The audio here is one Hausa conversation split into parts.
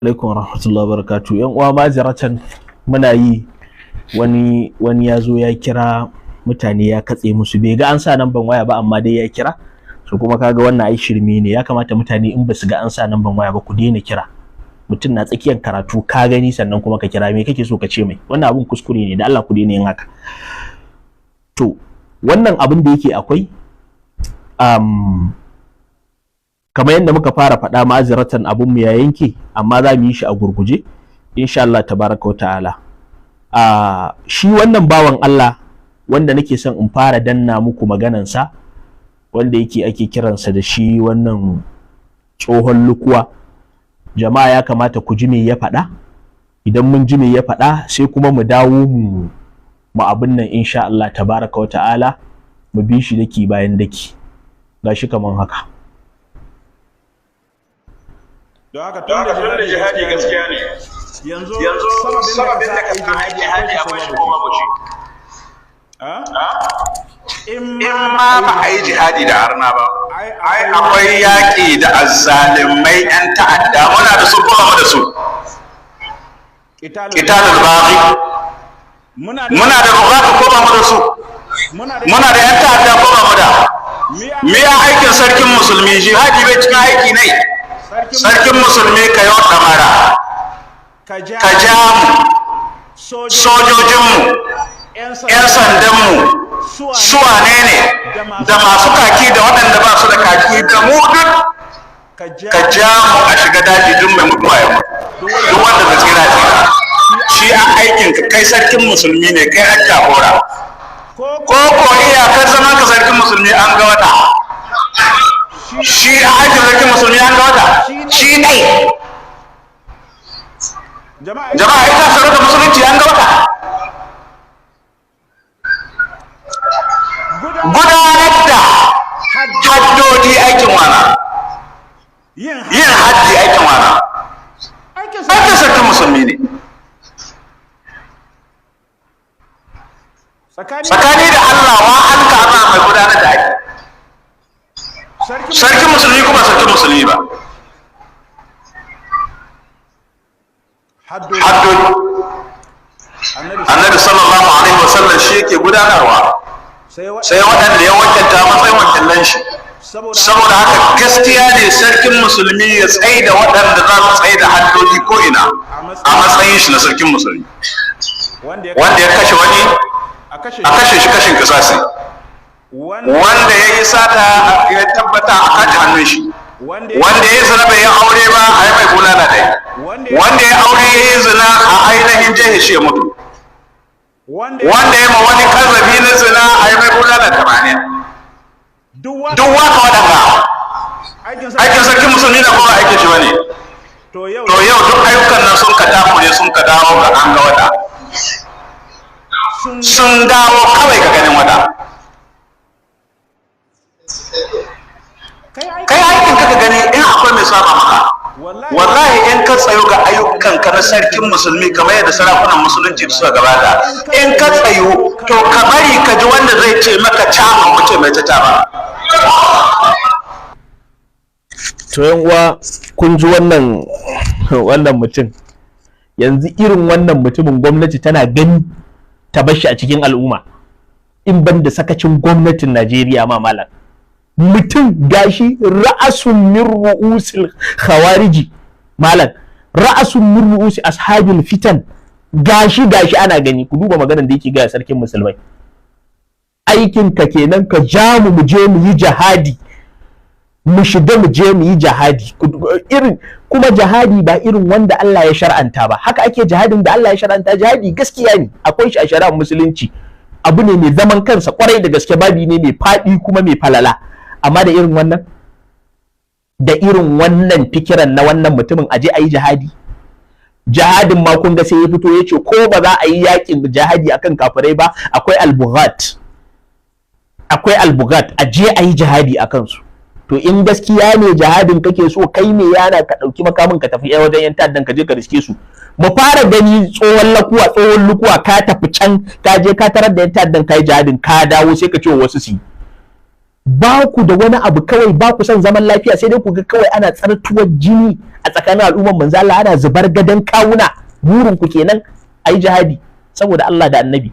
Alaikum warahmatullahi wabarakatuh. Yan uwa, maziratan, muna yi wani ya zo ya kira mutane, ya katse musu, bai ga an sa namban waya ba, amma dai ya kira so. Kuma kaga wannan ai shirme ne. Ya kamata mutane in ba su ga an sa namban waya ba, ku daina kira. Mutum na tsakiyar karatu ka gani, sannan kuma ka kira, me kake so ka ce mai? Wannan abun kuskure ne, da Allah ku daina yin haka. To, wannan abin da yake akwai, kamar yadda muka fara faɗa, ma'aziratan, abun mu ya yanke, amma za mu yi shi a gurguje insha Allah tabaraka wa ta'ala. Shi wannan bawan Allah wanda nake son in fara danna muku maganansa, wanda yake ake kiransa da shi wannan tsohon lukuwa, jama'a ya kamata ku ji me ya faɗa. Idan mun ji me ya faɗa, sai kuma mu dawo mu abin nan insha Allah tabaraka wa ta'ala, mu bi shi daki bayan daki. Gashi kaman haka. Don haka tun da jihadi gaskiya ne, yanzu sababin da ka sa ai jihadi akwai shi ko babu shi? In ma ba a yi jihadi da arna ba, ai akwai yaƙi da azzalimai 'yan ta'adda. Muna da su ko mu da su? Qitalul baghi, muna da bughatu ko ba mu da su? Muna da 'yan ta'adda ko ba mu da? Miya aikin sarkin musulmi? Jihadi bai cikin aiki ne? Sarkin musulmi, ka yi ɗamara, ka ja mu sojojinmu, 'yan sandanmu, su wane ne, da masu kaki da waɗanda ba su da kaki, da mu duk, ka ja mu a shiga daji, duk mai mutuwa ya mutu, duk wanda zai tsira tsira. Shi a aikin ka, kai sarkin musulmi ne, kai an jagora. Ko iyakar zaman ka sarkin musulmi an ga wata? Shi a aikin sarkin musulmi an ga wata? Shi ne jama'a, ita sarauta musulunci an ga wata? Gudanar da haddodi aikin wana? Yin haddi aikin wana? Aikin sarkin musulmi ne. Tsakani da Allah, wa an kama mai gudanar da aiki? Sarkin musulmi kuma sarkin musulmi ba haddodi. Annabi sallallahu alaihi wasallam shi yake gudanarwa, sai waɗanda ya wakilta matsayin wakilan shi. Saboda haka gaskiya ne sarkin musulmi ya tsaye da waɗanda za su tsaye da haddodi ko ina a matsayin shi na sarkin musulmi. Wanda ya kashe wani, a kashe shi kashin kisasi. Wanda ya yi sata, ya tabbata a kaji hannun shi. Wanda ya yi zina bai yi aure ba, a yi mai bulala ɗaya. Wanda ya aure ya yi zina, a ainihin jihe shi ya mutu. Wanda ya ma wani kazafi na zina, a yi mai bulala 80. Duk waka waɗanda aikin sarkin musulmi na kuma aikin shi bane. To yau duk ayyukan nan sun ka takure, sun ka dawo ga an ga wata, sun dawo kawai ga ganin wata. Kai aikin ka gani in akwai mai saba maka. Wallahi in ka tsayo ga ayyukan ka na sarkin musulmi kamar yadda sarakunan musulunci suka gabata, in ka tsayo, to ka bari ka ji wanda zai ce maka ca, mu ce mai ta ba. To yan uwa, kun ji wannan mutum. Yanzu irin wannan mutumin gwamnati tana gani ta bar shi a cikin al'umma? In ban da sakacin gwamnatin Najeriya ma, malam, mutum gashi ra'asun min ru'usil khawariji, malam, ra'asun min ru'usi ashabil fitan, gashi gashi ana gani. Ku duba maganar da yake ga sarkin musulmai: aikin ka kenan ka ja mu mu je mu yi jihadi, mu shiga mu je mu yi jihadi. Irin kuma jihadi ba irin wanda Allah ya shar'anta ba. Haka ake jihadin da Allah ya shar'anta? Jihadi gaskiya ne, akwai shi a shari'ar musulunci, abu ne mai zaman kansa kwarai da gaske, babi ne mai faɗi kuma mai falala. Amma da irin wannan, da irin wannan fikiran na wannan mutumin aje a yi jihadi? Jihadin ma kun ga sai ya fito ya ce ko ba za a yi yakin jihadi akan kafirai ba, akwai albugat, akwai albugat, a je a yi jihadi akan su. To in gaskiya ne jihadin kake so, kai ne yana ka ɗauki makamin ka tafi wajen yan ta'addan, ka je ka riske su. Mu fara gani tsohon lakuwa, tsohon lukuwa, ka tafi can, ka je ka tarar da yan ta'addan, ka yi jihadin, ka dawo, sai ka ce wa wasu su yi. Ba ku da wani abu kawai, ba ku son zaman lafiya, sai dai ku ga kawai ana tsartuwar jini a tsakanin al'umman manzo Allah, ana zubar gadon kawuna. Burin ku kenan ayi jihadi saboda Allah da Annabi.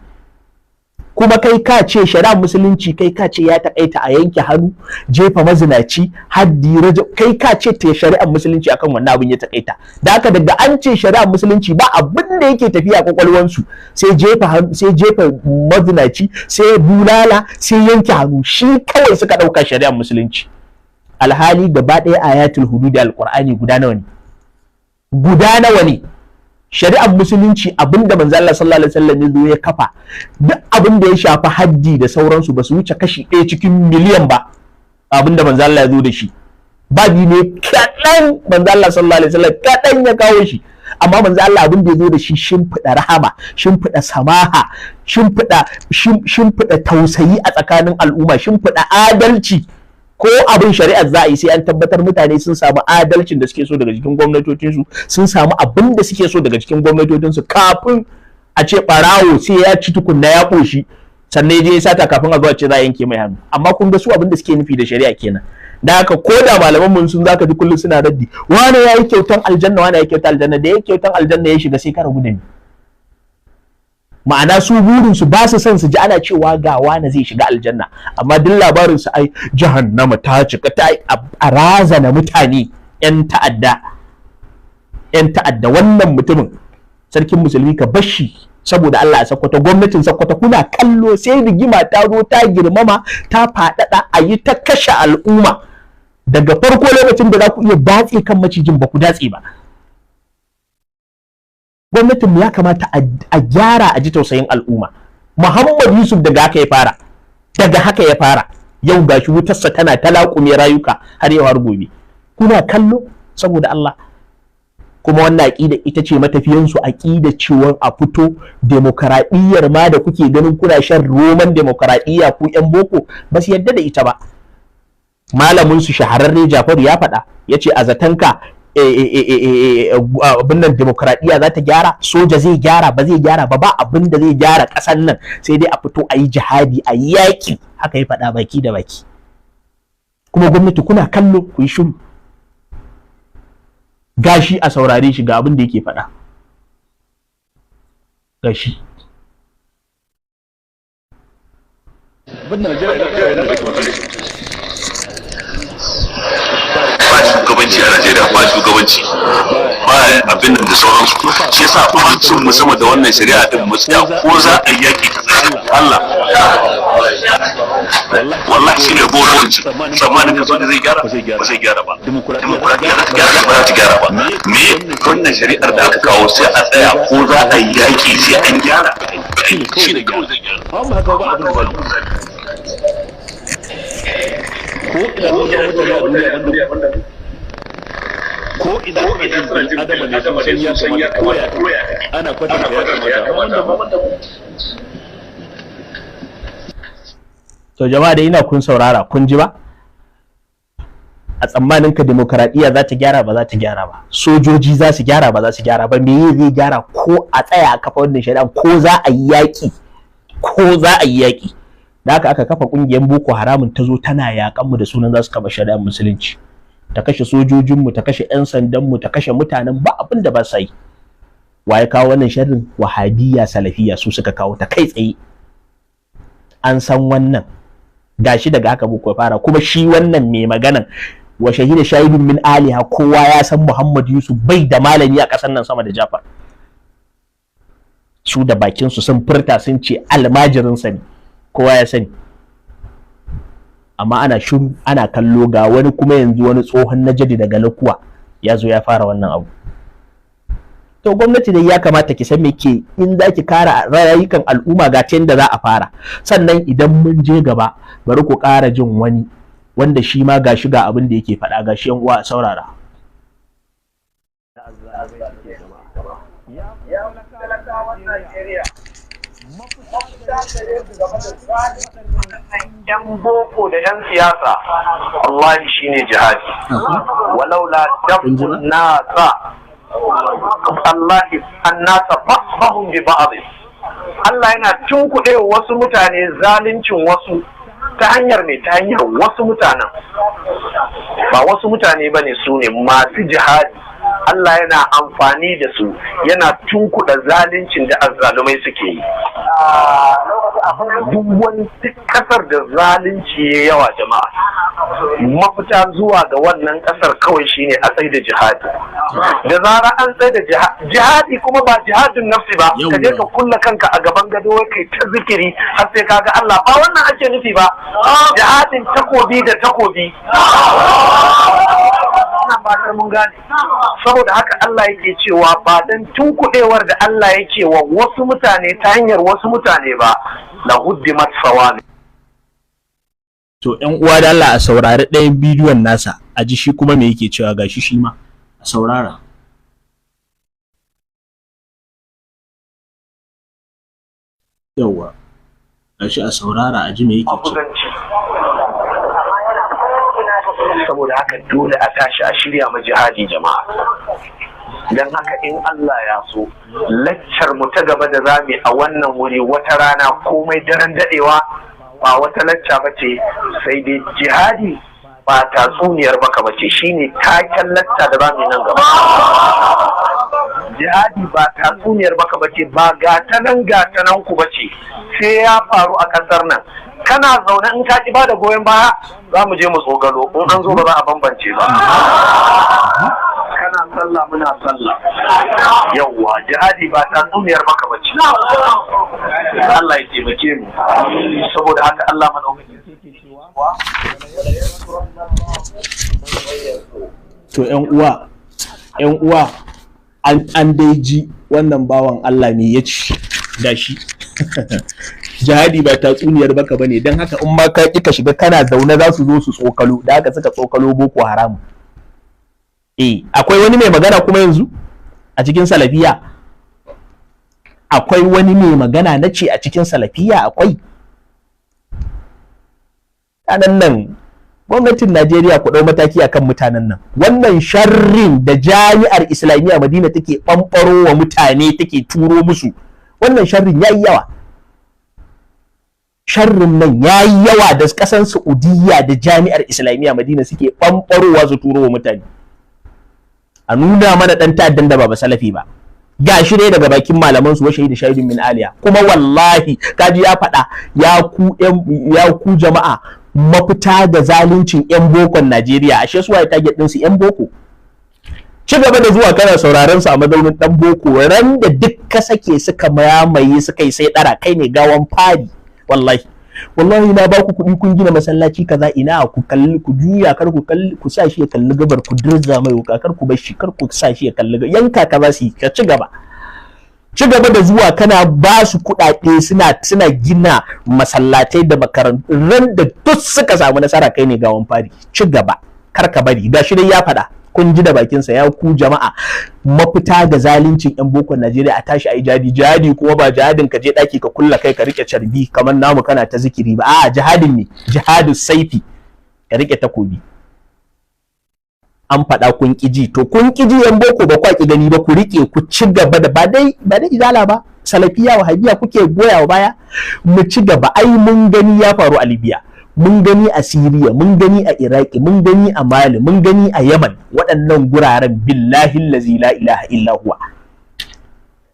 Kuma kai ka ce shari'ar musulunci, kai ka ce ya takaita a yanke hannu, jefa mazinaci, haddi, raja, kai ka ce ta shari'ar musulunci akan wannan abin ya takaita. Da haka daga an ce shari'ar musulunci ba abin da yake tafiya kwakwalwansu sai jefa hannu, sai jefa mazinaci, sai bulala, sai yanke hannu. Shi kawai suka ɗauka shari'ar musulunci. Alhali gaba ɗaya ayatul hudud alqur'ani guda nawa ne? Guda nawa ne? Shari'ar musulunci abinda manzo Allah sallallahu alaihi wasallam ya zo ya kafa, duk abin da ya shafi haddi da sauransu ba su wuce kashi 1 cikin miliyan ba. Abinda manzo Allah ya zo da shi babi ne kaɗan, manzo Allah sallallahu alaihi wasallam kaɗan ya kawo shi. Amma manzo Allah abin da ya zo da shi shimfiɗa rahama, shimfiɗa samaha, shimfiɗa tausayi a tsakanin al'umma, shimfiɗa adalci. Ko abin shari'ar za a yi sai an tabbatar mutane sun samu adalcin da suke so daga cikin gwamnatocinsu, sun samu abin da suke so daga cikin gwamnatocinsu, kafin a ce ɓarawo sai ya ci tukunna ya ƙoshi sannan ya je ya sata kafin a zo a ce za a yanke mai hannu. Amma kun ga su abin da suke nufi da shari'a kenan. Da haka ko da malaman mun sun zaka ji kullum suna raddi, wane ya yi kyautan aljanna, wane ya yi kyautan aljanna, da ya yi kyautan aljanna ya shiga sai ka rabu da ni. Ma'ana su burin su ba su son su ji ana cewa ga wane zai shiga aljanna, amma duk labarin su ai jahannama ta cika ta a razana mutane. Yan ta'adda, yan ta'adda. Wannan mutumin sarkin musulmi ka bashi saboda Allah a Sokoto, gwamnatin Sokoto kuna kallo sai rigima ta zo ta girmama ta faɗaɗa a yi ta kashe al'umma. Daga farko lokacin da za ku iya datse kan macijin ba ku datse ba. Gwamnatin ya kamata a gyara, a ji tausayin al'umma. Muhammad Yusuf daga haka ya fara, daga haka ya fara. Yau gashi wutarsa tana ta laƙume rayuka har yau har gobe. Kuna kallo saboda Allah. Kuma wannan aƙida ita ce matafiyansu, aƙida cewa a fito demokaradiyyar ma da kuke ganin kuna shan roman demokaradiyya ku yan boko ba su yarda da ita ba. Malamin su shahararre Jafaru ya faɗa, ya ce a zatanka abin nan demokaradiyya za ta gyara, soja zai gyara, ba zai gyara ba, ba abin da zai gyara ƙasar nan sai dai a fito a yi jihadi, a yi yaƙi. Haka ya faɗa baki da baki. Kuma gwamnati kuna kallo ku yi shiru. Gashi a saurare shi ga abin da yake faɗa. Gashi. Ba shugabanci a Najeriya, ba shugabanci, ba abin nan da sauransu. Shi yasa bacin mu sama da wannan shari'a din mu tsaya ko za a yaki ta Allah. Wallahi shi ne bolanci. Tsammanin ka soja zai gyara, ba zai gyara ba. Dimokuraɗiyya za ta gyara, ba za ta gyara ba. Me wannan shari'ar da aka kawo sai a tsaya ko za a yaki sai an gyara. Shi ne kawai zai gyara. Ko ina sun zama mutane a duniya banda ko ina suna jin bil adama ne, sun san ya kamata koya ana kwatanta ya kamata amma wanda To jama'a da ina kun saurara kun ji ba? A tsammanin ka demokaradiyya za ta gyara, ba za ta gyara ba. Sojoji za su gyara, ba za su gyara ba. Me zai gyara? Ko a tsaya a kafa wannan shari'a ko za a yi yaƙi, ko za a yi yaƙi. Da haka aka kafa kungiyar Boko Haramun ta zo tana yakan mu da sunan za su kafa shari'ar musulunci. Ta kashe sojojinmu, ta kashe 'yan sandanmu, ta kashe mutanen, ba abin da ba sa yi. Wa ya kawo wannan sharrin? Wahabiyya salafiyya su suka kawo ta kai tsaye. An san wannan. Gashi daga haka Boko fara. Kuma shi wannan mai maganan wa shahida shahidun min aliha, kowa ya san Muhammad Yusuf bai da malami a ƙasar nan sama da Jafar. Su da bakin su sun furta sun ce almajirinsa ne, kowa ya sani. Amma ana shiru ana kallo ga wani kuma yanzu wani tsohon najadi daga Lakuwa ya zo ya fara wannan abu. To gwamnati dai ya kamata ki san me ke in za ki kara rayukan al'umma ga ta yadda za a fara. Sannan idan mun je gaba bari ku ƙara jin wani wanda shi ma ga shi ga abin da yake faɗa. Ga shi yan uwa a saurara. Yan boko da yan siyasa, wallahi shine jihadi. Walaula dafun nasa Allahi annasa ba'dahum bi ba'd. Allah yana tunkuɗe wasu mutane zaluncin wasu Ta hanyar mai, ta hanyar wasu mutanen, ba wasu mutane ba ne, su ne masu jihadi. Allah yana amfani da su, yana tunkuɗa zaluncin da azzalumai suke yi. Duk wani duk kasar da zalunci ya yawa, jama'a, mafita zuwa ga wannan kasar kawai shine a tsaida jihadi. Da zara an tsaida jihadi, kuma ba jihadin nafsi ba, ka je ka kulla kanka a gaban gado wai kai ta zikiri har sai ka ga Allah, ba wannan ake nufi ba. Jihadin takobi da takobi, ina fatar mun gane. Saboda haka Allah yake cewa ba dan tunkuɗewar da Allah yake wa wasu mutane ta hanyar wasu mutane ba, la huddimat sawami. To ƴan uwa, da Allah a saurari ɗayan bidiyon nasa a ji shi kuma me yake cewa. Gashi shi ma a saurara. Yawwa, gashi a saurara a ji me yake cewa. Maguzanci. Saboda haka dole a tashi a shirya ma jihadi, jama'a. Don haka in Allah ya so, laccar mu ta gaba da zamu a wannan wuri wata rana komai daren dadewa, ba wata lacca ba ce sai dai jihadi ba tatsuniyar baka ba ce. Shine taken lacca da zamu yi nan gaba. Jihadi ba tatsuniyar baka ba ce, ba gatanan gatanan ku ba ce, sai ya faru a kasar nan. Kana zaune, in ka ki ba da goyon baya, za mu je mu tsogalo. In an zo ba za a bambance ba. Kana sallah, muna sallah. Yawwa, jihadi ba tatsuniyar baka ba ce. Allah ya taimake mu. Saboda haka Allah madaukakin To ƴan uwa, ƴan uwa, an dai ji wannan bawan Allah me ya ci da shi. Jihadi ba tatsuniyar baka bane. Don haka in ma ka ƙi ka shiga, kana zaune za su zo su tsokalo. Da haka suka tsokalo Boko Haram. Eh, akwai wani mai magana kuma yanzu a cikin salafiya? Akwai wani mai magana na ce a cikin salafiya akwai mutanen nan? Gwamnatin Najeriya, ku ɗau mataki akan mutanen nan. Wannan sharrin da Jami'ar Islamiyya Madina take ɓamɓaro wa mutane, take turo musu, wannan sharrin yayi yawa. Sharrin nan yayi yawa da ƙasan Saudiya da Jami'ar Islamiyya Madina suke ɓamɓarowa su turo wa mutane. A nuna mana ɗan ta'addan da ba salafi ba. Gashi ne daga bakin malaman su, wa shahida shahidun min aliya. Kuma wallahi kaji ya faɗa, ya ku jama'a, mafita da zaluncin yan bokon Najeriya. Ashe su waye target din su? Yan boko. Ci gaba da zuwa kana sauraron su a mazaunin dan boko, ran da duk ka sake suka mamaye suka yi sai dara, kai ne gawan fari. Wallahi, wallahi na ba ku kuɗi kun gina masallaci kaza, ina ku kalli, ku juya, kar ku kalli, ku sa shi ya kalli gabar, ku dirza mai wuka. Kar ku bar shi, kar ku sa shi ya kalli gabar, yanka ka za su yi. Ka ci gaba, ci gaba da zuwa kana ba su kuɗaɗe suna gina masallatai da makarantu, ran da duk suka samu nasara, kai ne gawan fari. Ci gaba, kar ka bari. Gashi dai ya faɗa, kun ji da bakinsa: ya ku jama'a, mafita ga zaluncin yan bokon Najeriya, a tashi a yi jihadi. Jihadi kuma ba jihadin ka je daki ka kulla kai, ka rike carbi kamar namu kana ta zikiri ba. A jihadin ne jihadu saifi, ka rike takobi. An faɗa kun ƙiji, to kun ƙiji yan boko, ba kwa ki gani ba. Ku rike, ku ci gaba da ba dai Izala ba, Salafiya, Wahabiya kuke goya wa baya. Mu ci gaba. Ai mun gani ya faru a Libya, mun gani a Siriya, mun gani a Iraki, mun gani a Mali, mun gani a Yaman. Waɗannan guraren, billahi allazi la ilaha illa huwa,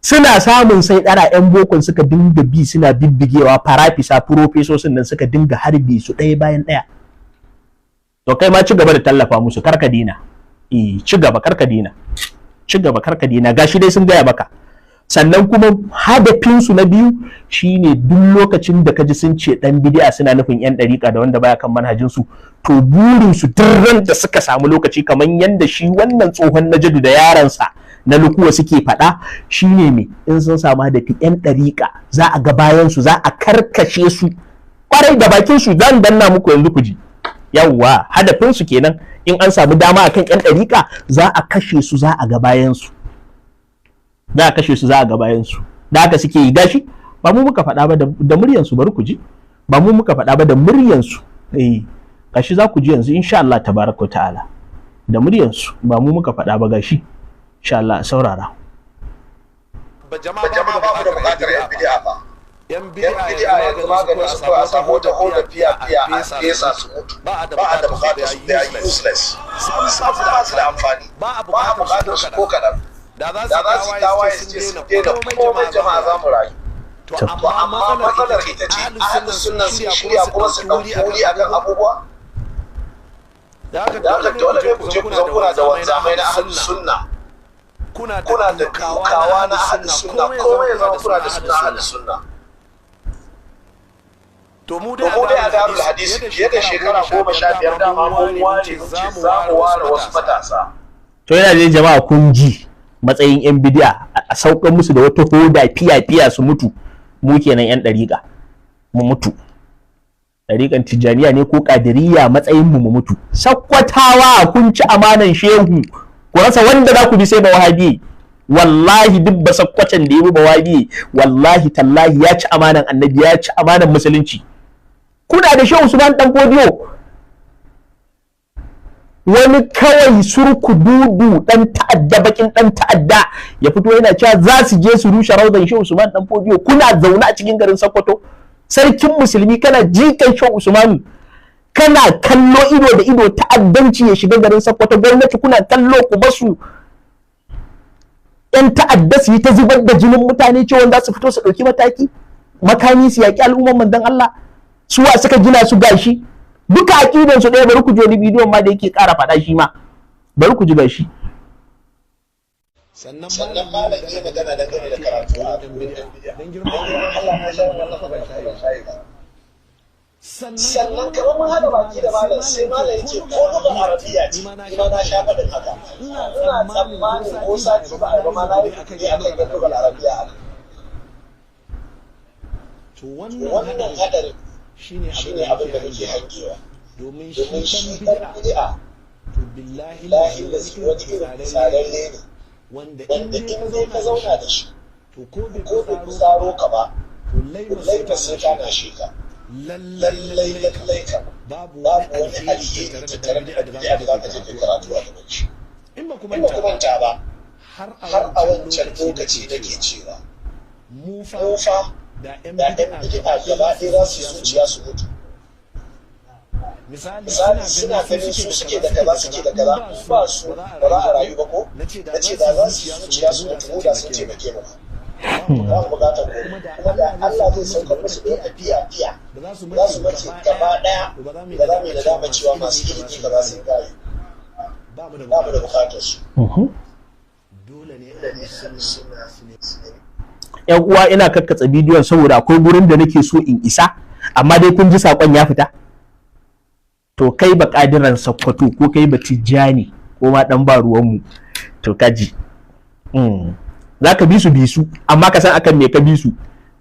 suna samun sai ɗara, 'yan bokon suka dinga bi suna bibbigewa. Farafisa, furofesosin nan suka dinga harbi su ɗaya bayan ɗaya. To kai ma ci gaba da tallafa musu, karka dina. Eh, ci gaba, karka dina. Ci gaba, karka dina. Gashi dai sun gaya maka. Sannan kuma hadafinsu na biyu shine duk lokacin da kaji sun ce dan bid'a, suna nufin yan dariƙa da wanda baya kan manhajinsu. To burinsu, duk ran da suka samu lokaci, kamar yanda shi wannan tsohon Najadu da yaransa na Lukuwa suke faɗa, shine me? In sun samu hadafi yan dariƙa, za a ga bayan su, za a karkashe su kwarai. Da bakin su zan danna muku yanzu ku ji. Yawwa, hadafin su kenan. In an samu dama akan yan dariƙa, za a kashe su, za a ga bayan su, za a kashe su, za a ga bayan su. Da haka suke yi. Gashi, ba mu muka faɗa ba, da muryan su, bari ku ji. Ba mu muka faɗa ba, da muryan su. Eh, gashi za ku ji yanzu insha Allah tabaraka ta'ala, da muryan su. Ba mu muka faɗa ba, gashi insha Allah, saurara. Jama'a, ba mu da buƙatar yan bid'a ba. Yan Yan bid'a bid'a yanzu maganin su kawai a samu wata hoda fiya fiya a fesa su mutu. Ba a da Ba a da bukatar bukatar su, they are useless. Sam ba su da amfani, Ba a ba a bukatar su ko kaɗan. Da za Da za su yi tawaye su ce sun daina komai, jama'a za mu rayu. To To amma matsalar ita ce, ahlus sunna sun shirya kuma su ɗauki wuri akan abubuwa. Da haka Da haka dole ne ku je ku zauna da wanzamai na ahlus sunna, kuna kuna da dukawa na ahlus sunna, komai ya zama kuna da sunna ahlus sunna. To mu To mu dai a Darul Hadisi fiye da shekara 15 dama mun ware, mun ce za mu ware wasu matasa. To yana da jama'a, kun ji matsayin yan bidiya, a saukar musu da wata hoda fiya fiya su mutu. Mu kenan yan ɗariƙa mu mutu, ɗariƙan Tijjaniya ne ko Ƙadiriya, matsayin mu mu mutu. Sakkwatawa, kun ci amanan shehu, ku rasa wanda za ku bi sai ba Wahabi. Wallahi duk ba Sakkwacen da ya bi ba Wahabi, wallahi tallahi ya ci amanan Annabi, ya ci amanan musulunci. Kuna da Shehu Usman Dan Fodiyo, wani kawai surku dudu dan ta'adda, bakin dan ta'adda, ya fito yana cewa za su je su rushe raudan Shehu Usman Dan Fodiyo. Kuna zaune a cikin garin Sokoto, sarkin musulmi, kana jikan Shehu Usmanu, kana kallo ido da ido ta'addanci ya shiga garin Sokoto. Gwamnati kuna kallo, ku basu yan ta'adda su yi ta zubar da jinin mutane, cewa za su fito su ɗauki mataki makami su yaƙi al'umman Manzon Allah. Suwa suka gina su? Gashi duka aƙidan su ɗaya. Bari ku ji wani bidiyon ma da yake ƙara faɗa shi ma, bari ku ji gashi. Sannan Sannan malam ya magana dangane da karatu a wurin yan bid'a. Dan Don girman girman Allah, na sha wannan magana ko ban shaye ba? Sannan Sannan kamar mun hada baki da malam, sai malam ya ce ko lugar Arabiya ce, ni ma na sha faɗin haka. Ina tsammanin ko sati ba a yi ba ma na yi kuɗi akan yan lugar Arabiya a nan. To wannan Wannan hadarin shine shine abin da muke hangewa, domin domin shi shi dan dan bid'a, bid'a, to billahi lahi lazi, wani irin tsararre ne wanda wanda in dai ka zauna da shi, to ko bai ko bai fitsaro ka ba, to lallai ba sai ka nashe ka. lallai Lallai lallai ka babu babu wani alheri tattare da bid'a da zaka je kai karatu a gaban shi. In ba ku In ba ku manta ba, har har a wancan lokaci nake cewa mu fa mu fa da yan da yan bid'a gaba ɗaya za su yi zuciya su mutu. Misali, Misali, suna ganin su suke da kaza, suke da kaza, in ba su ba za a rayu ba. Ko na ce na ce da za su yi zuciya su mutu, mu da sun taimake mu, ba mu bukatar ko kuma da Allah zai saukar musu da wata fiya fiya da za su za su mace gaba ɗaya, ba za mu ba za mu yi nadama cewa masu ilimi kaza sun gaye, ba mu da ba mu da bukatar su. Dole ne Da ne suna su nemi Yan uwa, ina kakkatsa bidiyon saboda akwai gurin da nake so in isa, amma dai kun ji sakon ya fita. To kai ba Kadiran Sakkwato, ko kai ba Tijjani, ko ma dan ba ruwanmu, to kaji za ka bi su, bi su, amma ka san akan me ka bi su.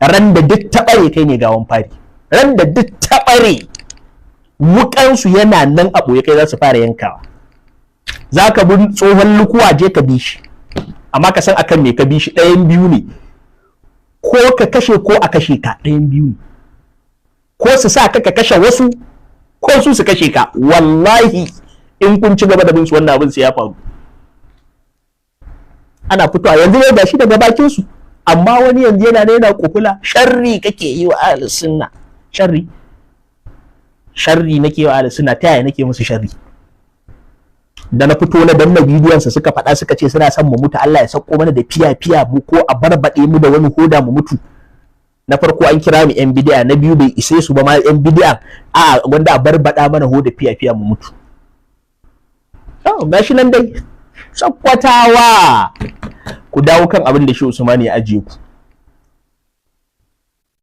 Ran da duk taɓare, kai ne gawan fari. Ran da duk taɓare, wukansu yana nan a ɓoye, kai za su fara yankawa. Za ka bi tsohon lukuwa, je ka bi shi, amma ka san akan me ka bi shi. Ɗayan biyu ne: ko ka kashe ko a kashe ka. Ɗayan biyu ne: ko su sa ka ka kashe wasu, ko su su kashe ka. Wallahi in kun ci gaba da bin su, wannan abin sai ya faru. Ana fitowa yanzu ne gashi daga bakin su. Amma wani yanzu yana ne yana kufula, sharri kake yi wa ahlus sunna, sharri, sharri nake wa ahlus sunna. Ta yaya nake musu sharri da na fito na danna bidiyon sa? Suka faɗa, suka ce suna son mu mutu, Allah ya sauko mana da fiya fiya mu, ko a barbaɗe mu da wani hoda mu mutu. Na farko an kira mu yan bidiya, na biyu bai ise su ba ma yan bidiya, a wanda a barbaɗa mana hoda fiya fiya mu mutu. Oh, gashi nan dai. Sakkwatawa, ku dawo kan abin da shi Usman ya ajiye ku,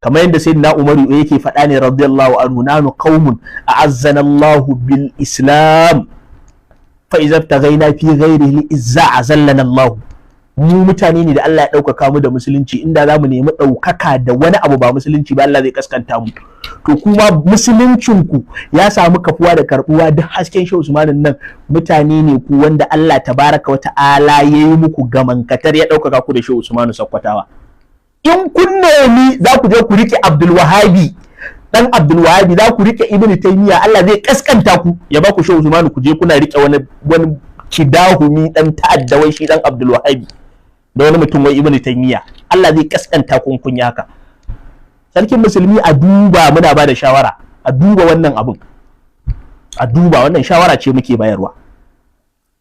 kamar yadda Sayyidina Umaru yake faɗa ne radiyallahu anhu: "Nanu qaumun a'azzana Allahu bil Islam, fa idza tagayna fi ghairihi izza azallana Allah." Mu mutane ne da Allah ya ɗaukaka mu da musulunci. Inda za mu nemi ɗaukaka da wani abu ba musulunci ba, Allah zai kaskanta mu. To kuma musuluncin ku ya samu kafuwa da karbuwa duk hasken Shehu Usmanin nan. Mutane ne ku wanda Allah tabaraka wa ta'ala ya yi muku gamankatar, ya ɗaukaka ku da Shehu Usmanu. Sakkwatawa, in kun nemi za ku je ku rike Abdul Wahabi, dan Abdul Wahabi, za ku rike Ibn Taymiyyah, Allah zai kaskanta ku ya ba ku Shehu Usmanu. Ku je kuna rike wani kidahumi dan ta'adda, wai shi dan Abdul Wahabi, da wani mutum wai Ibn Taymiyyah. Allah zai kaskanta ku in kun yi haka. Sarkin musulmi a duba, muna ba da shawara a duba wannan abin, a duba wannan shawara ce muke bayarwa.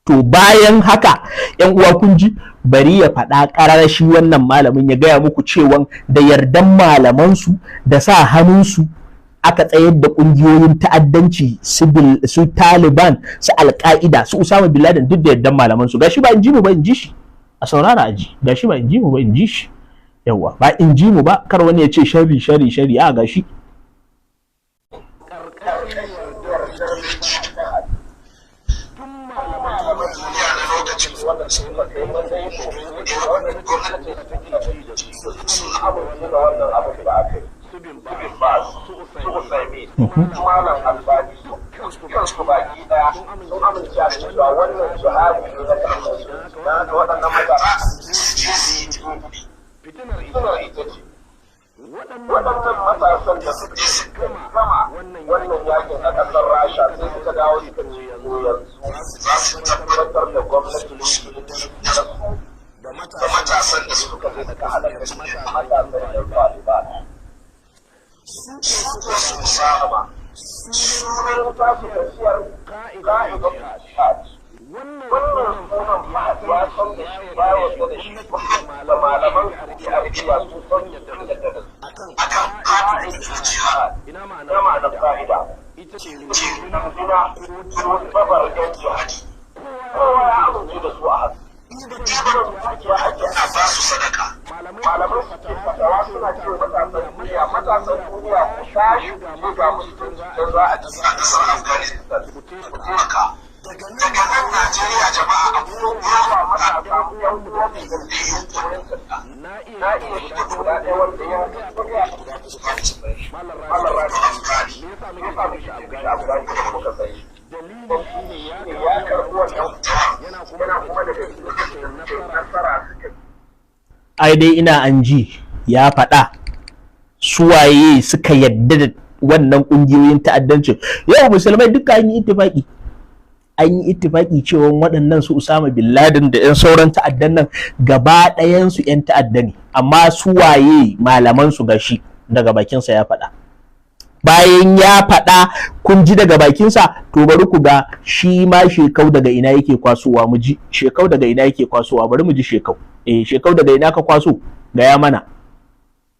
To bayan haka yan uwa kun ji, bari ya faɗa ƙarar shi wannan malamin ya gaya muku cewan da yardan malamansu da sa hannunsu aka tsayar da ƙungiyoyin ta'addanci, su Taliban, su Alƙa'ida, su Usama bin Laden, duk da yardan malamansu. Gashi ba in ji mu ba, in ji shi, a saurara a ji. Gashi ba in ji mu ba, in ji shi. Yawa, ba in ji mu ba, kar wani ya ce shari shari shari. A gashi. Waɗannan matasan da suka gama wannan yakin a ƙasar Rasha sai suka dawo suka ce yanzu za su tabbatar da gwamnati musulunci da su da matasan da suka je suka halaka matasan yan Taliban. Su su Usama sunan tasu tafiyar ka'idar jihad. Wannan sunan Fahad ya san da shi, ya yarda da shi, da malaman Saudi Arabia su san da su akan ka'idar jihad. Ina ma'anar ka'ida? Ita ce runduna ko babar yan jihadi. Kowa ya amince da su a haka. Ɗiban dukiya ake a ba su sadaka. Malamai suke fatawa suna ce matasan duniya, matasan duniya ku tashi ku je ga musulunci don za a ci a ƙasar Afghanistan. Ku taimaka. Daga nan Najeriya jama'a abubuwa matasa yan uwan da ke yunkurin sanda. Na iya shi guda ɗaya wanda ya Malam Rabi Afghani. Me yasa muke ce mishi Afghani da muka san shi? Dalili ne ya karɓi wannan yana kuma daga cikin nasara suka Ai dai ina an ji ya faɗa suwaye suka yadda da wannan ƙungiyoyin ta'addancin. Yau musulmai duka an yi ittifaki, an yi ittifaki cewa waɗannan su Usama bin Laden da 'yan sauran ta'addan nan gaba ɗayan su 'yan ta'adda ne, amma suwaye malaman su? Gashi daga bakinsa ya faɗa. Bayan ya faɗa kun ji daga bakinsa, to bari ku ga shi ma Shekau daga ina yake kwasowa. Mu ji Shekau daga ina yake kwasowa. Bari mu ji Shekau. Eh, Shekau daga ina ka kwaso? Gaya mana.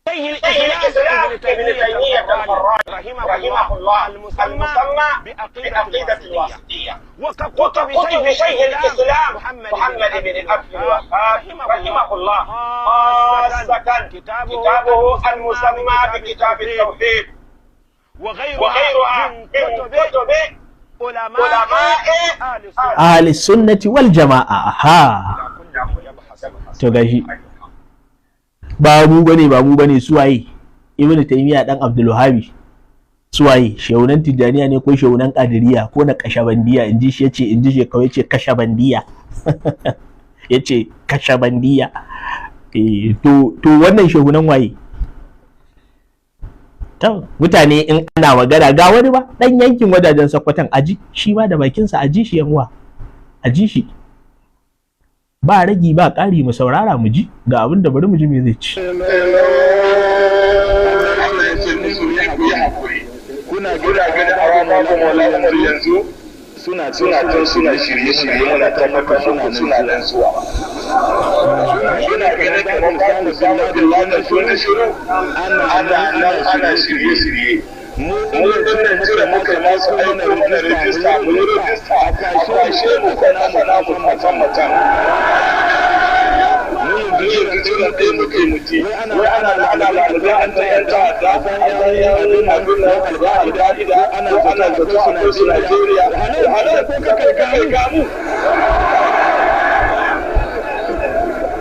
الإسلام ابن تيمية الحراني رحمه الله المسمى بعقيدة الواسطية وكتب شيخ الإسلام محمد بن عبد الوهاب رحمه الله، خاصة كتابه المسمى بكتاب التوحيد وغيرها من كتب علماء ahli sunnati wal jama'a. Aha, to gashi, ba mu bane, ba mu bane. Suwaye Ibnu Taymiya dan Abdul Wahhabi? Suwaye? Shehunan Tijaniya ne ko shehunan Qadiriya ko na Kashabandiya? Inji shi yace, inji shi kawai yace Kashabandiya, yace Kashabandiya. Eh, to wannan shehunan waye? To mutane in ana magana ga wani ba dan yankin wajajen Sokoton, aji shi ma da bakinsa, aji shi yan uwa, aji shi ba ragi ba ƙari, mu saurara mu ji ga abin da, bari mu ji me zai ci. Kuna gani a ranar yanzu suna can suna shirye-shirye, muna tabbatar muku suna nan zuwa. Kuna ganin kamar ba ku samu billahi shiru shiru, ana nan ana shirye-shirye. Mu dinnan jira muka masu aiko mana rijista, mu yi rijista a kwashe mu kwana mana mu matan matan. Mu yanzu jiran ɗaya muka yi muti wai ana ana lalube an ta yan ta'adda, an san yan abin nan alƙa'ida, ko ana zato akwai su Najeriya. Wahalar ko ka kai kai gamu.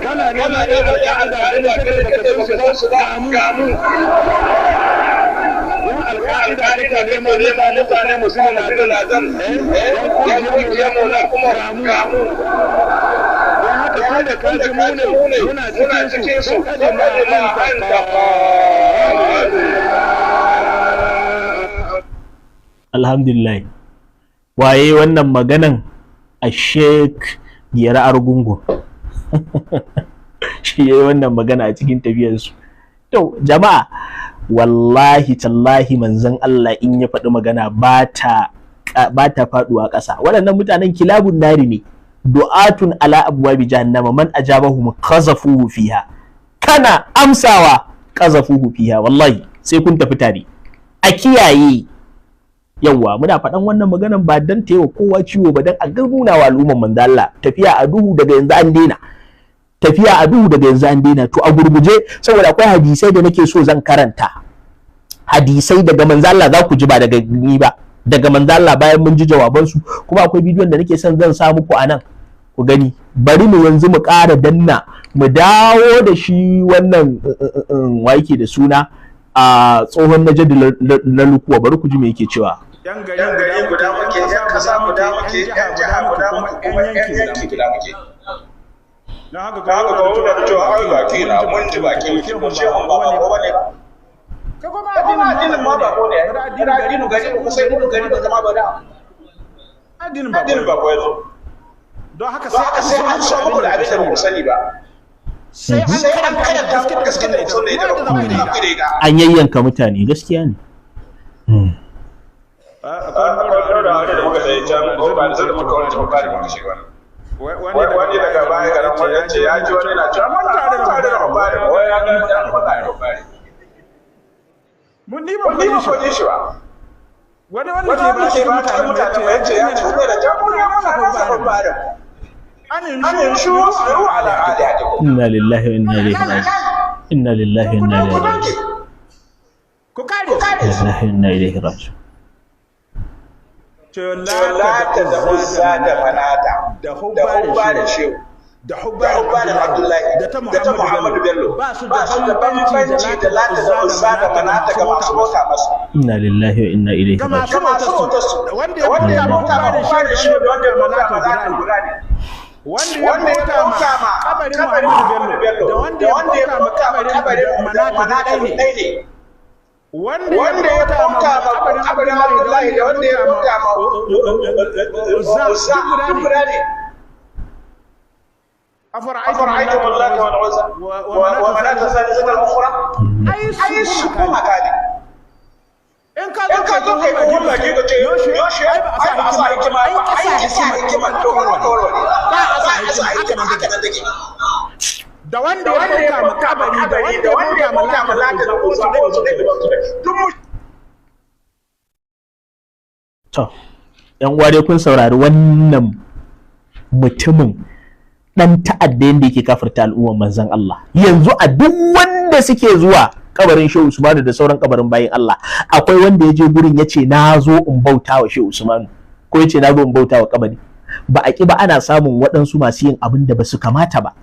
Kana neman yan alƙa'ida kai da kai baka san su ba, gamu. Alƙa'ida kake neman mutane musulmi na Ladan, yan kungiyar mu na kuma, gamu. Don haka tun da kaji mu ne muna cikin su, kaji ma an tafa. Alhamdulillah. Waye wannan maganan? A Sheik Gera Argungu shi yayi wannan magana a cikin tafiyarsu. To jama'a, Wallahi tallahi manzon Allah in ya faɗi magana ba ta faɗuwa ƙasa. Waɗannan mutanen kilabun nari ne, du'atun ala abwabi jahannama, man ajabahum qazafuhu fiha. Kana amsawa qazafuhu fiha, wallahi sai kun tafi tare. A kiyaye. Yawwa, muna faɗan wannan maganan ba dan ta yi wa kowa ciwo ba, dan a nuna wa al'umman manzo Allah tafiya a duhu daga yanzu an daina. Tafiya a duhu daga yanzu an daina. To a gurguje, saboda akwai hadisai da nake so zan karanta, hadisai daga manzo Allah za ku ji, ba daga ni ba, daga manzo Allah, bayan mun ji jawaban su. Kuma akwai bidiyon da nake son zan sa muku anan ku gani. Bari mu yanzu mu ƙara danna mu dawo da shi wannan wa yake da suna a tsohon Najadu na Lukuwa. Bari ku ji me yake cewa. Yan gari guda muke, yan kasa guda muke, yan jiha guda muke, kuma yan yanki guda muke. Don haka ga wanda cewa ai baki na mun ji baki mu ce mun ba ba bane ba. Kai kuma addinin ma ba ko ne. Kada addinin gari ko sai mun gari ba zama ba da. Addinin ba ko yazo. Don haka sai an so muku da abin da ba ku sani ba. Sai an karanta muku gaskiya da ku sani da ba ku da ita. An yayyanka mutane, gaskiya ne. Wani daga baya garin wani ce ya ji wani na cewa mun tare da babbare, wai ya ga ya faɗa da babbare. Mun ni ba faɗi shi ba. Wani wanda ke ba ta mutane ya ce ya ce wani da ta mun ya masa babbare. An shi wasu ala alihatikum. Inna lillahi wa inna ilaihi raji'un. Inna lillahi wa inna ilaihi raji'un. Ku kare. Inna lillahi wa inna ilaihi raji'un. Lata da Uzza da Manata da Hubba da Shehu da Hubba da Abdullahi da ta Muhammadu Bello ba su da bambanci da Lata da Uzza da Manata ga masu bauta masu. Inna lillahi wa inna ilaihi raji'un. Ga masu bautar su, wanda ya bauta ma Hubba da Shehu da wanda ya bauta ma Manata guda ne. Wanda ya bauta ma kabarin Muhammadu Bello da wanda ya bauta ma kabarin Manata ɗaya ne. Wanda ya bauta ma kabarin Abdullahi da wanda ya bauta ma Uzza duk guda ne. أفرأيتم اللات والعزى ومناة الثالثة الأخرى؟ أي سكوما كان. In ka zo kai ko baki ka ce yoshi ai ba a sa hikima ba, ai sa hikima to warware ba a sa hikima haka nan take. Da wanda ya bauta ma kabari da wanda ya bauta ma Lata da Uzza duk mu. To yan uwa dai kun saurari wannan mutumin dan ta'adda yanda yake kafirta al'ummar manzon Allah. Yanzu a duk wanda suke zuwa kabarin Shehu Usmanu da sauran kabarin bayin Allah, akwai wanda ya je gurin ya ce na zo in bauta wa Shehu Usmanu, ko ya ce na zo in bauta wa kabari. Ba a ki ba, ana samun waɗansu masu yin abin da ba su kamata ba,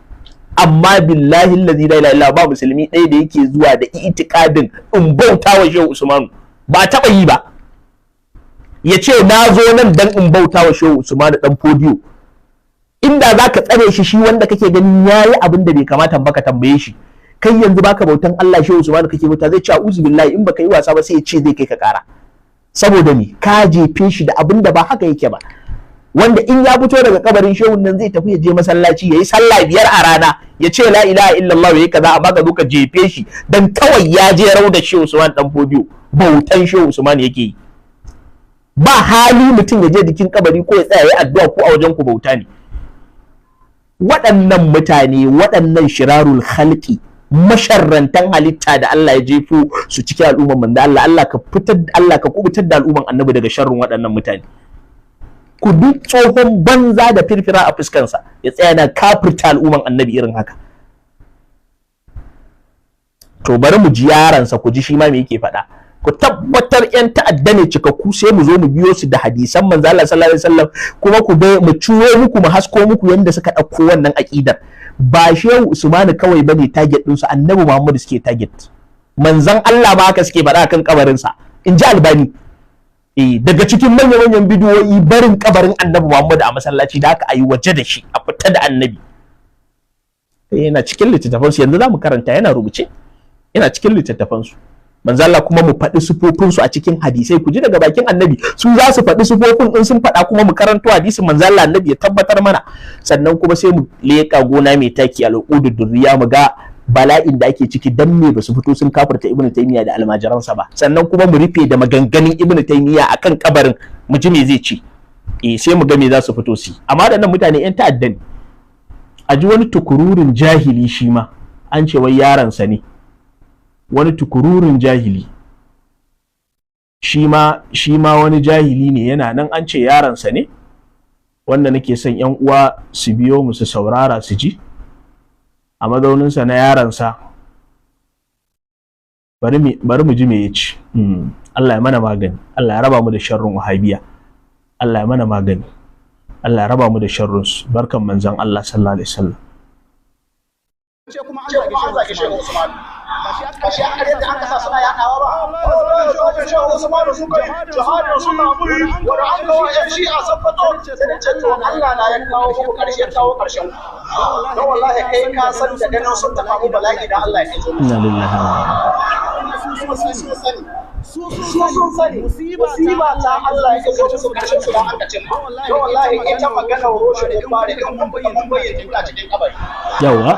amma billahi allazi la ilaha illa ba musulmi ɗaya da yake zuwa da itikadin in bauta wa Shehu Usmanu, ba taɓa yi ba. Ya ce na zo nan dan in bauta wa Shehu Usmanu dan fodiyo. Inda za ka tsare shi, shi wanda kake ganin yayi abin da bai kamata ba, ka tambaye shi, kai yanzu baka bautan Allah, Shehu Usmanu kake bauta, zai ce a'udhu billahi, in baka yi wasa ba sai ya ce zai kai ka kara. Saboda me? Ka jefe shi da abin da ba haka yake ba. Wanda in ya fito daga kabarin shehun nan zai tafi ya je masallaci yayi sallah 5 a rana, ya ce la ilaha illallah yayi kaza, amma ka zo ka jefe shi dan kawai ya je rauda Shehu Usman dan fodiyo, bautan Shehu Usman yake yi. Ba hali mutum ya je jikin kabari ko ya tsaya yayi addu'a ko a wajen ku bauta ne. Waɗannan mutane, waɗannan shirarul khalqi, masharrantan halitta da Allah ya jefo su cikin al'umman manzo Allah, Allah ka fitar, Allah ka kubutar da al'umman annabi daga sharrin waɗannan mutane. Ku duk tsohon banza da firfira a fuskansa ya tsaya na kafirta al'umman annabi irin haka. To bari mu ji yaransa, ku ji shi ma me yake faɗa. Ku tabbatar yan ta'adda ne cikakku, sai mu zo mu biyo su da hadisan manzo Allah sallallahu alaihi wasallam, kuma ku bai mu ciwo muku mu hasko muku yanda suka ɗauko wannan aƙidar. Ba Shehu Usmanu kawai bane target ɗinsu, Annabi Muhammadu suke target. Manzon Allah ma haka suke faɗa kan kabarinsa, in ji Albani. Daga cikin manya-manyan bidiyoyi barin kabarin Annabi Muhammadu a masallaci da aka ayi waje da shi, a fita da Annabi. Yana cikin littattafansu, yanzu za mu karanta, yana rubuce, yana cikin littattafansu. Manzo Allah kuma mu faɗi sufofinsu a cikin hadisai, ku ji daga bakin Annabi, su za su faɗi sufofin in sun faɗa, kuma mu karanto hadisin manzo Allah, Annabi ya tabbatar mana. Sannan kuma sai mu leƙa gona mai taki al'udu durriya, mu ga bala'in da ake ciki, dan me ba su fito sun kafirta Ibn Taymiyyah da almajiransa ba? Sannan kuma mu rufe da maganganun Ibn Taymiyyah akan kabarin, mu ji me zai ce. Sai mu ga me za su fito su. Amma da nan mutane yan ta'adda ne. A ji wani tukururin jahili shi ma an ce wai yaransa ne, wani tukururin jahili shi ma wani jahili ne yana nan an ce yaransa ne, wanda nake son yan uwa su biyo mu su saurara su ji a mazauninsa na yaransa. Bari mu ji me ya ci. Allah ya mana magani, Allah ya raba mu da sharrin wahabiya, Allah ya mana magani, Allah ya raba mu da sharrin su. Barkan manzon Allah sallallahu alaihi wasallam. Ce kuma an zage Shehu Usman. Ba shi aka yadda aka sa suna yaɗawa ba. Shehu Usman sun kai jihadin suna muri wanda an kawo yan shi'a sun fito sai da ce to Allah na ya kawo muku karshe, kawo karshen. Don wallahi kai ka san da ganin sun tafa mu bala'i da Allah ya kai. Inna lillahi wa inna sani. Su sun sani musiba ta Allah ya kaso su karshen su da aka cimma. Don wallahi ita magana roshe da bare in mun bayyana tana cikin kabari. Yawa.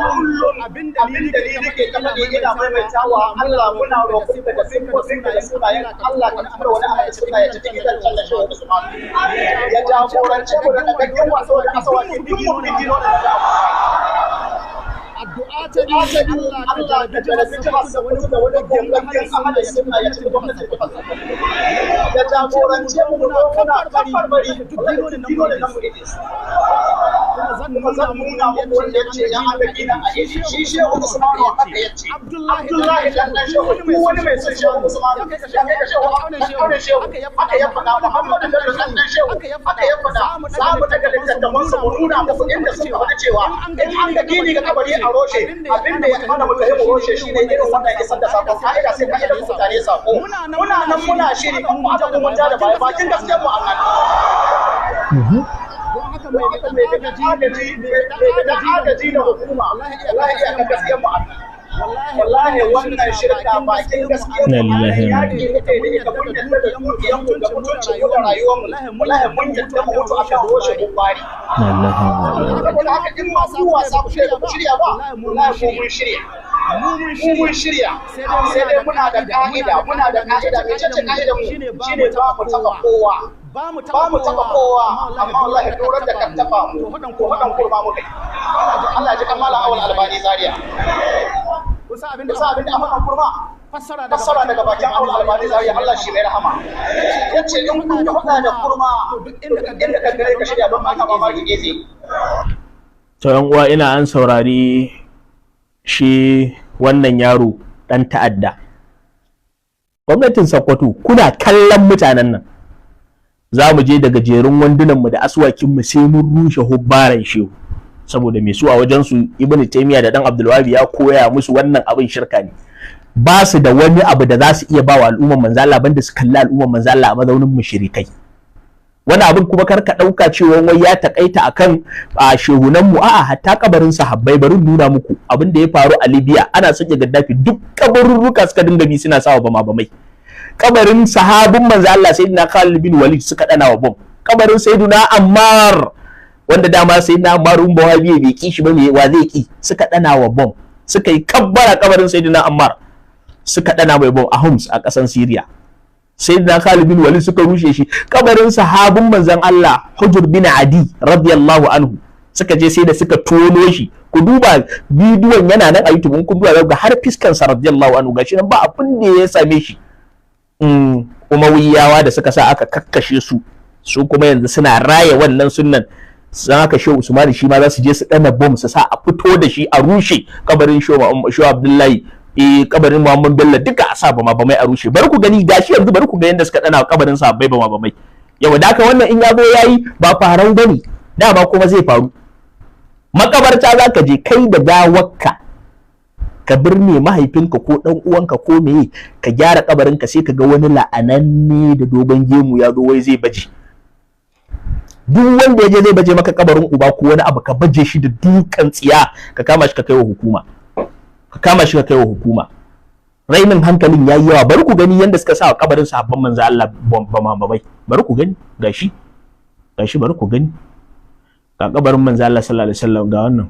Kullum abin da ni nake ta faɗi ina maimaitawa, Allah muna roƙon ka da sifofin ka da sunayen Allah ka tura wani ahli sunna ya ci gidan Allah Shehu Usman ya jagorance mu da dagaggen wasu da asawaki duk mun bi dino da addu'a ta addu'a Allah ka jarabi jihar Sokoto da wani gangaggen ahli sunna ya ci gwamnatin jihar Sokoto ya jagorance mu muna kafar bari duk dino da nan mu ide su. Kuma zan nuna muku wanda ya ce yan agaji na a shi shi Shehu Usmanu haka ya ce Abdullahi dan dan Shehu, duk wani mai son Shehu Usmanu ya kai ga Shehu dan Shehu haka ya faɗa, Muhammadu Bello dan dan Shehu haka ya faɗa. Za mu daga littattafan su mu nuna muku inda suka faɗa cewa in an ga gini ga kabari a roshe, abin da ya hana mu tafi mu roshe shine irin wannan isar da sakon ka'ida sai ka'idar mutane sako. Muna nan muna shiri kan mu aka kuma da baya bakin gaskiyar mu annan. Mai agaji da hukuma wallahi iyakar gaskiyar mu annan. Wallahi wannan shirka bakin gaskiyar mu yaki muke da ita, mun yadda da dukiyan mu da mutuncin mu da rayuwar mu, wallahi mun yadda mu mutu akan roshe gubbari. Saboda haka in masu wasa ku shirya ku shirya ba, wallahi mu mun shirya. Mu mun shirya, sai dai muna da ka'ida, muna da ka'ida. Mecece ka'idar mu shine ba mu taba kowa. Ba mu taba kowa, amma wallahi dorar da kan taba mu, ko hadan kurma muka yi. Allah ya ji kamala awal albani Zaria. Kusa abin da hadan kurma fassara daga bakin awal albani Zaria, Allah shi mai rahama. Yace in kun yi hada da kurma, inda ka gare ka shirya don ba ka mamaki geze. To yan uwa, ina an saurari shi wannan yaro dan ta'adda. Gwamnatin Sokoto kuna kallon mutanen nan. Za mu je daga jerun wandunanmu da aswakinmu sai mun rushe hubbaran Shehu. Saboda me? Su a wajen su Ibn Taymiyyah da dan Abdul Wahhab ya koya musu wannan abin shirka ne. Ba su da wani abu da za su iya ba wa al'umman manzo Allah banda su kalli al'umman manzo Allah a mazaunin mushrikai. Wani abin kuma kar ka dauka cewa wai ya takaita akan shehunan mu, a'a, hatta kabarin sahabbai. Bari nuna muku abin da ya faru a Libya. Ana sake Gaddafi, duk kabarurruka suka dinga bi suna sawa bama bamai. Kabarin sahabin manzo Allah Sayyidina Khalid bin Walid suka dana wa bom. Kabarin Sayyidina Ammar, wanda dama Sayyidina Ammar un bawabi bai ki shi ba, me wa zai ki, suka dana wa bom. Suka yi kabbara kabarin Sayyidina Ammar suka dana mai bom a Homs a kasan Syria. Sayyidina Khalid bin Walid suka rushe shi. Kabarin sahabin manzon Allah Hujur bin Adi radiyallahu anhu suka je sai da suka tono shi. Ku duba bidiyon yana nan a YouTube, in kun duba ga har fiskan sa radiyallahu anhu gashi nan ba abin da ya same shi. Umawiyawa da suka sa aka kakkashe su, su kuma yanzu suna raya wannan sunnan. Sun haka Shehu Usmani shi ma za su je su dana bom su sa a fito da shi a rushe kabarin Shehu Abdullahi, kabarin Muhammad Bello, duka a sa bama bamai a rushe. Bari ku gani gashi yanzu, bari ku ga yanda suka dana kabarin sahabbai bama bamai. Yawa da haka wannan in ya zo yayi ba farau bane, dama kuma zai faru. Makabarta zaka je kai da gawarka ka birne mahaifinka ko dan uwanka ko meye, ka gyara kabarinka, sai ka ga wani la'ananne da dogon gemu ya zo wai zai baje. Duk wanda ya je zai baje maka kabarin uba ko wani abu, ka baje shi da dukan tsiya, ka kama shi ka kai wa hukuma. Ka kama shi ka kai wa hukuma. Rainin hankalin yayi yawa. Bari ku gani yanda suka sa kabarin sahabban manzo Allah bama bamai. Bari ku gani gashi. Gashi bari ku gani. Ga kabarin manzo Allah sallallahu alaihi wasallam ga wannan.